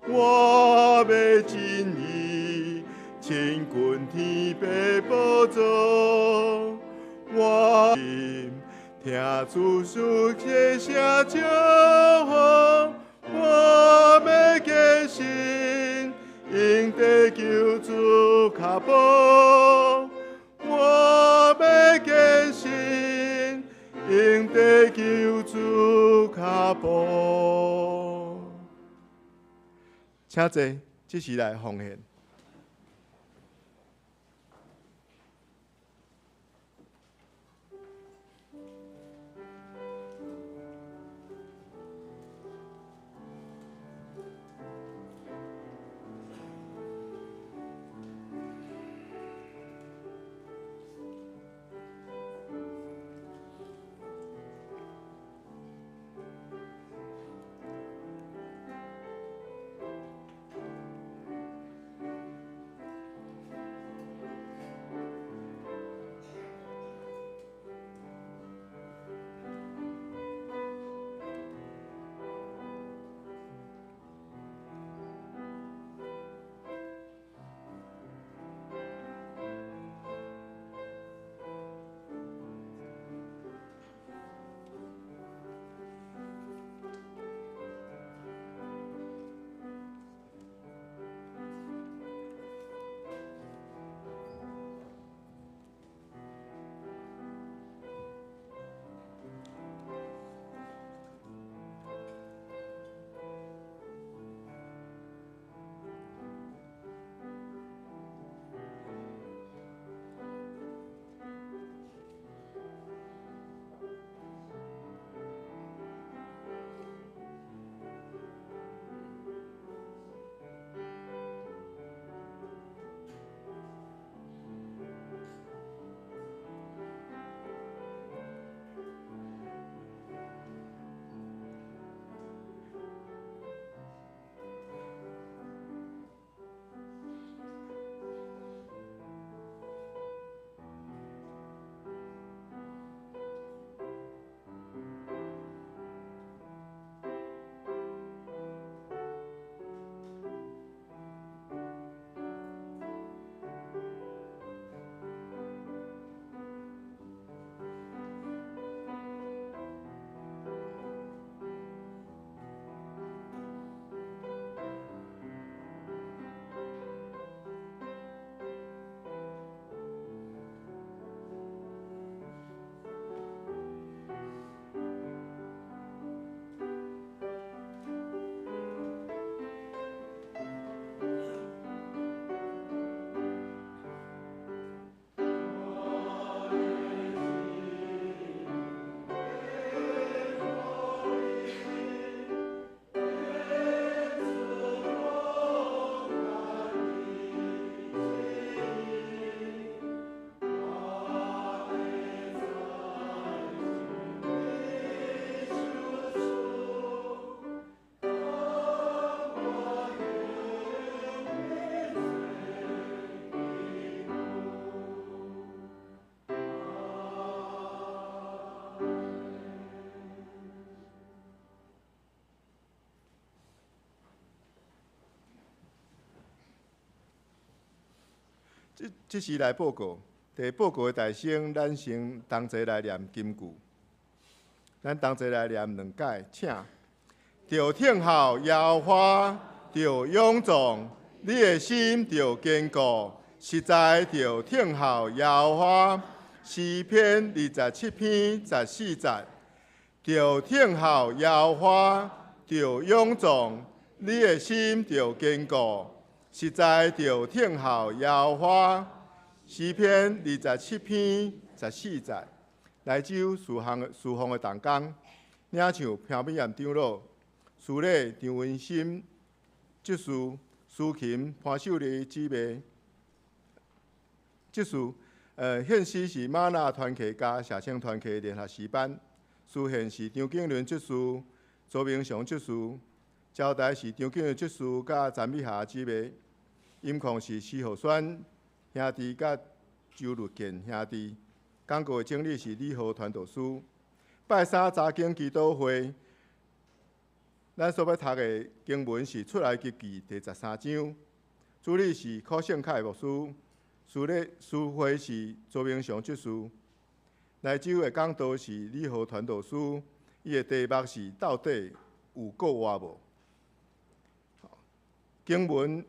我欲盡意，親近天父寶座。我聽主述的聲招呼，我欲堅信，應得救主跤步。我欲堅信，應得救主跤步。請坐，這時來奉獻。這時來報告，佇報告的大先，咱先同齊來念金句。咱同齊來念兩擺，請。著等候耶和華，著勇壯，你的心著堅固，實在著等候耶和華。詩篇27篇14節，著等候耶和華，著勇壯，你的心著堅固，實在著等候耶和華。詩篇27篇14節，來州事奉的同工，領唱潘美艷長老，司禮張文心執事，司琴潘秀麗姊妹，執事，獻詩是瑪納團契佮社青團契聯合詩班，司獻是張景倫執事、周明雄執事，招待是張景倫執事佮詹美霞姊妹，音控是施浩宣兄弟佮周律健兄弟，講告的整理是李浩傳道師。拜三查經祈禱會，咱所欲讀的經文是出埃及記第13章，主禮是柯勝凱牧師，司禮司會是周明雄執事。來週的講道是李浩傳道師，伊的題目是到底有閣活無？經文、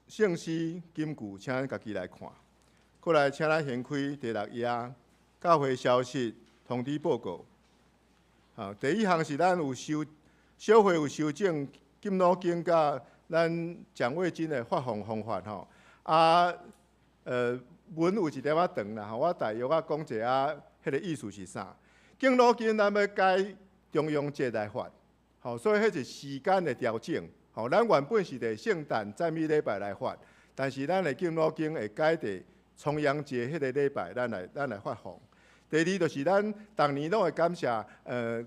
聖詩、金句，請咱家己來看。閣來，請咱掀開第六頁，教會消息通知報告。好，第一項是咱有修小會有修正敬老金佮咱獎學金的發放方法吼。啊，文有一點仔長啦吼，我大約仔講一下，彼個意思是啥？敬老金咱欲改重陽節來發，吼，所以彼是時間的調整。吼，咱原本是佇聖誕讚美禮拜來發，但是咱的敬老金會改佇重陽節彼個禮拜，咱來發放。第二就是咱逐年攏會感謝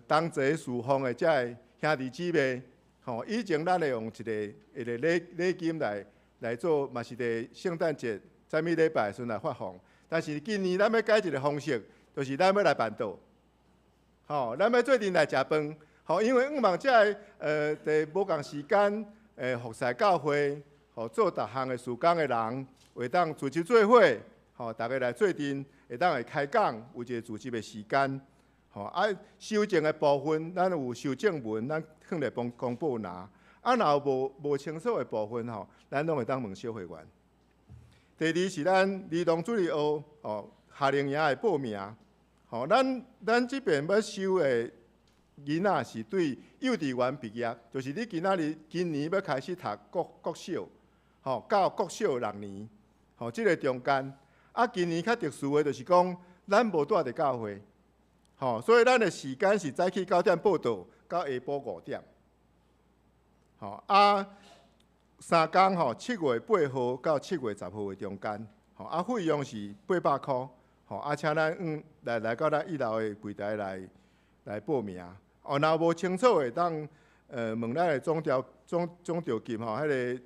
同齊事奉的這个兄弟姊妹，吼，以前咱會用一個禮金來做，嘛是佇聖誕節讚美禮拜的時陣來發放。但是今年咱欲改一个方式，就是咱欲來辦桌，吼，咱欲做陣來食飯，吼，因為向望這个佇無仝時間，服侍教會，吼，做逐項的事工的人，會當組織做伙，吼，逐家來做陣，會當會開講，有一個組織的時間，吼，啊，修正的部分，咱有修正文，咱放佇公布欄。啊，若有無清楚的部分吼，咱攏會當問小會員。第二是咱兒童主日學吼夏令營的報名，吼，咱這邊欲收的囡仔是對幼稚園畢業，就是你今仔日今年欲開始讀國小，吼，到國小六年，吼，這个中間。啊，今年較特殊的就是講，咱無蹛佇教會，吼，所以咱的時間是早起9點報到，到下晡5點。吼啊，三工吼，7月8號到7月10號的中間，吼啊，費用是800箍，吼啊，請咱來到咱一樓的櫃台來報名。哦，若無清楚會當問咱的總召集吼，彼个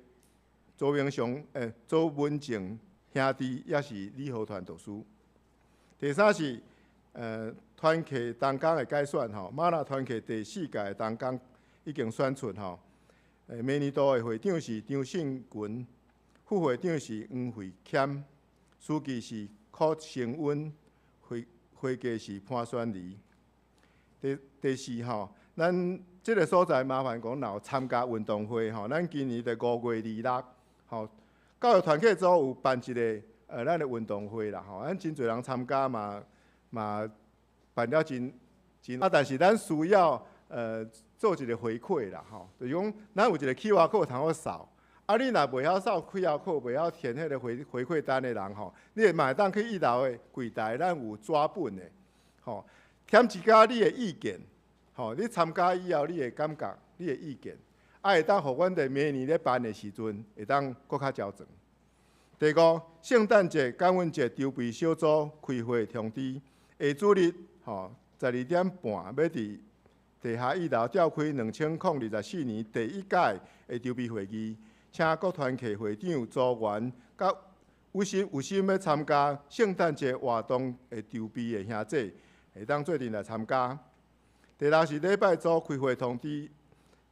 周明雄周文靜兄弟，抑是李浩傳導師。第三是團契同工的改選吼，瑪納團契第四屆的同工已經選出吼。明年度的會長是張信群，副會長是黃慧謙，書記是柯成溫，會計是潘宣儀。第四吼，咱這个所在麻煩講，若有參加運動會吼，咱今年佇5月26吼，教育團契組有辦一个咱的運動會啦吼，咱真濟人參加嘛，嘛辦了真真啊，但是咱需要做一个回饋啦吼，就是講咱有一个 QR code 通好掃，啊，你若袂曉掃 QR code，袂曉填彼个回饋單的人吼，你嘛會當去一樓的櫃台，咱有紙本的，吼，填一寡你的意見，吼，你參加以後你的感覺、你的意見，啊，會當予阮佇明年咧辦的時陣，會當閣較周全。第五，聖誕節、感恩節籌備小組開會通知，下主日吼12點半欲佇地下一樓召開2024年第一屆的籌備會議，請各團契會長、組員佮有心欲參加聖誕節活動的籌備的兄弟，會當做陣來參加。第六是禮拜組開會通知，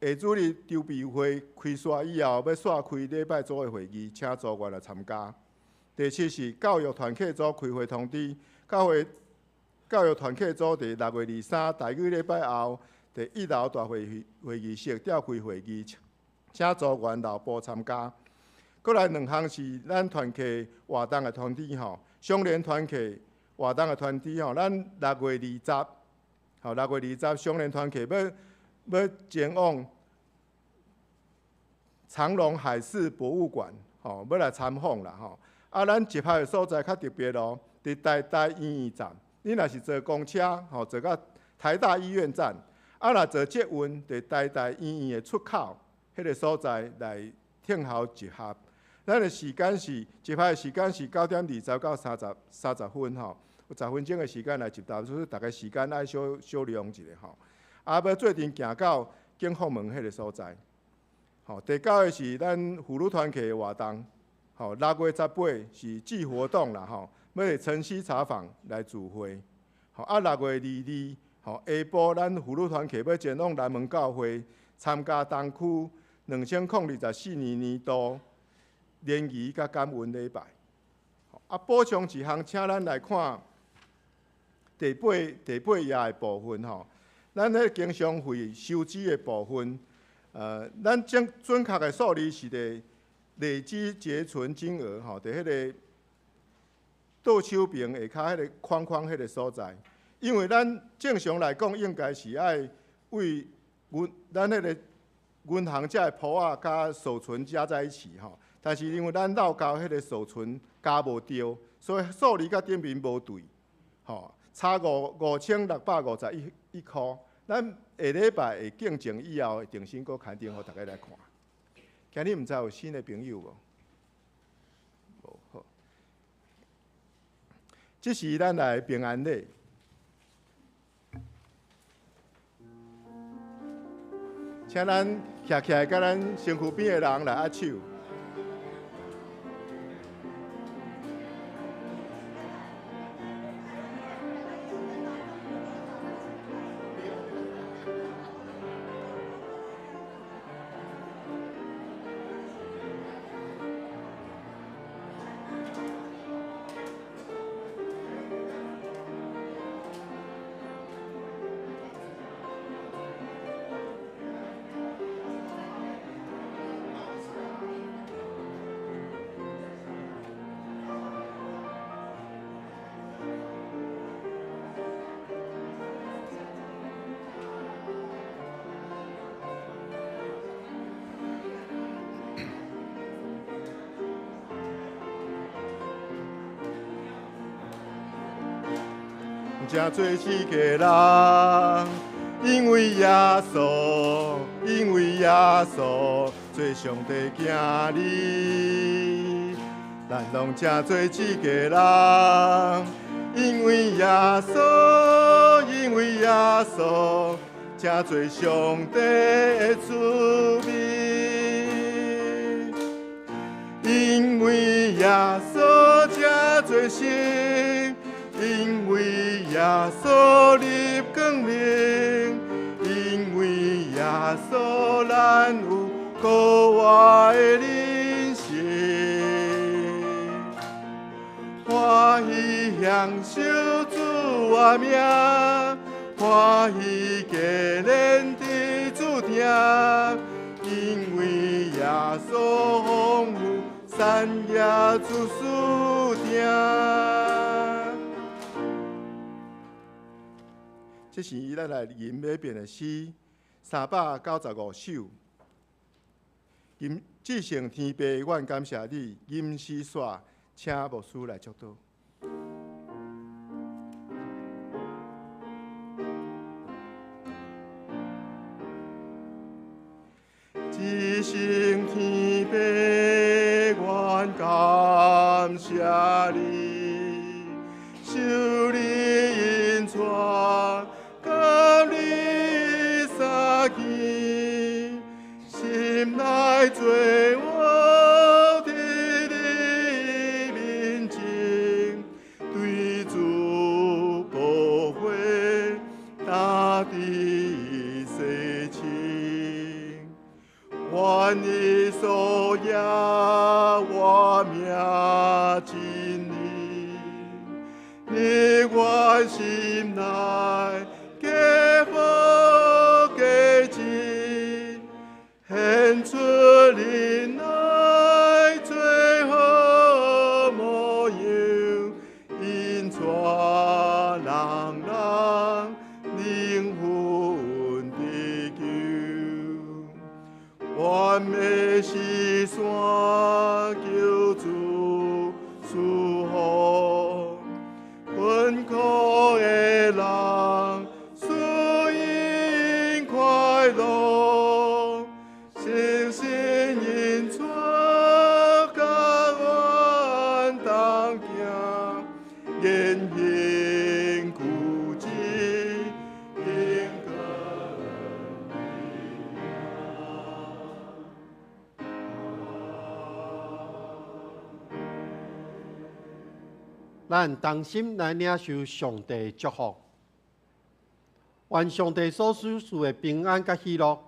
下主日籌備會開煞以後，欲煞開禮拜組的會議，請組員來參加。第七是教育团契组开会通知，教会教育团契组伫6月23台语礼拜后，伫一楼大会会议室召开会议，请组员留步参加。阁来两项是咱团契活动的通知吼，相连团契活动的通知吼，咱六月二十，吼6月20相连团契欲前往长荣海事博物馆，吼，欲来参访啦吼。啊，咱集合的所在较特别哦，伫台大医院站。你若是坐公车，吼，坐到台大医院站，啊，若坐捷运，伫台大医院的出口，彼个所在来听候集合。咱的时间是集合的时间是9点20到30分吼，有10分钟的时间来集合，所以逐家时间爱小小利用一下吼。啊，欲做阵行到景福门彼个所在。吼，第九个是咱妇女团契的活动，吼，6月18是季活动啦吼，欲伫晨曦茶坊来聚会。吼，啊，6月22，吼，下晡咱妇女团契欲前往南门教会参加东区2024年年度联谊佮感恩礼拜。啊，补充一项，请咱来看第八页的部分吼。咱彼经常费收支的部分，咱准准确的数字是伫累积结存金额吼，伫彼个倒手边下跤彼个框框彼个所在。因为咱正常来讲，应该是爱为银咱彼个银行遮的簿仔佮锁存加在一起吼。但是因为咱漏交彼个锁存加无著，所以数字佮顶面无对，吼，差5651箍。咱下礼拜会见证以后，会重新阁刊登予大家来看。今日毋知有新的朋友无？无好。这时咱来平安礼，请咱徛起来，佮咱身躯边的人来握手。真济世界人，因为耶稣，因为耶稣，做上帝囝儿，咱拢真济世界人，因为耶稣，因为耶稣，真济上帝的子民，因为耶稣真济神。因为耶稣入光明，因为耶稣咱有阁活的人生，欢喜享受主的名，欢喜加连伫主听，因为耶稣丰富产业出世听。这是咱来吟每遍的诗，395首。吟至圣天父，阮感谢你。吟诗煞，请牧师来祝祷。至圣天父，阮感谢你，受你引带。甲你相见，心内做我伫你面前，对主宝血大地洗清，愿你所耶我命真理，你阮心内加好加真，显出恁爱最好模样，引带人人灵魂得救。阮的是山求主赐福，困苦的人赐因快乐，诚心因主佮阮同行，言行举止应该。咱同心来领受上帝的祝福，愿上帝所赐赐的平安佮喜乐，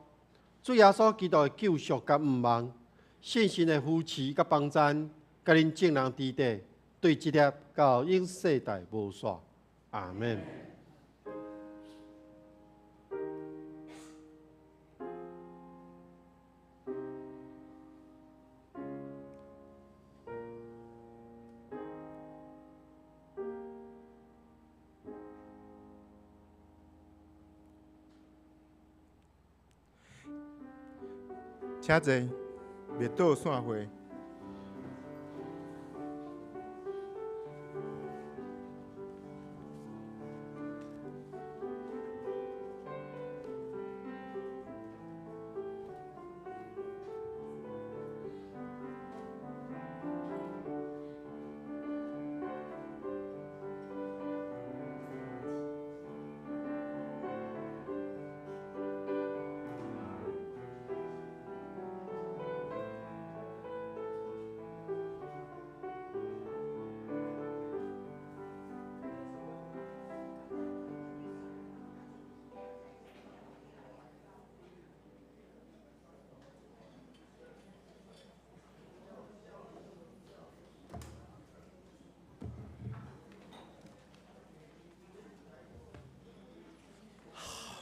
主耶稣基督的救赎佮毋忘，圣神的扶持佮帮赞，佮恁众人伫底，对这粒到永世代无煞。阿们。请坐，默祷散会。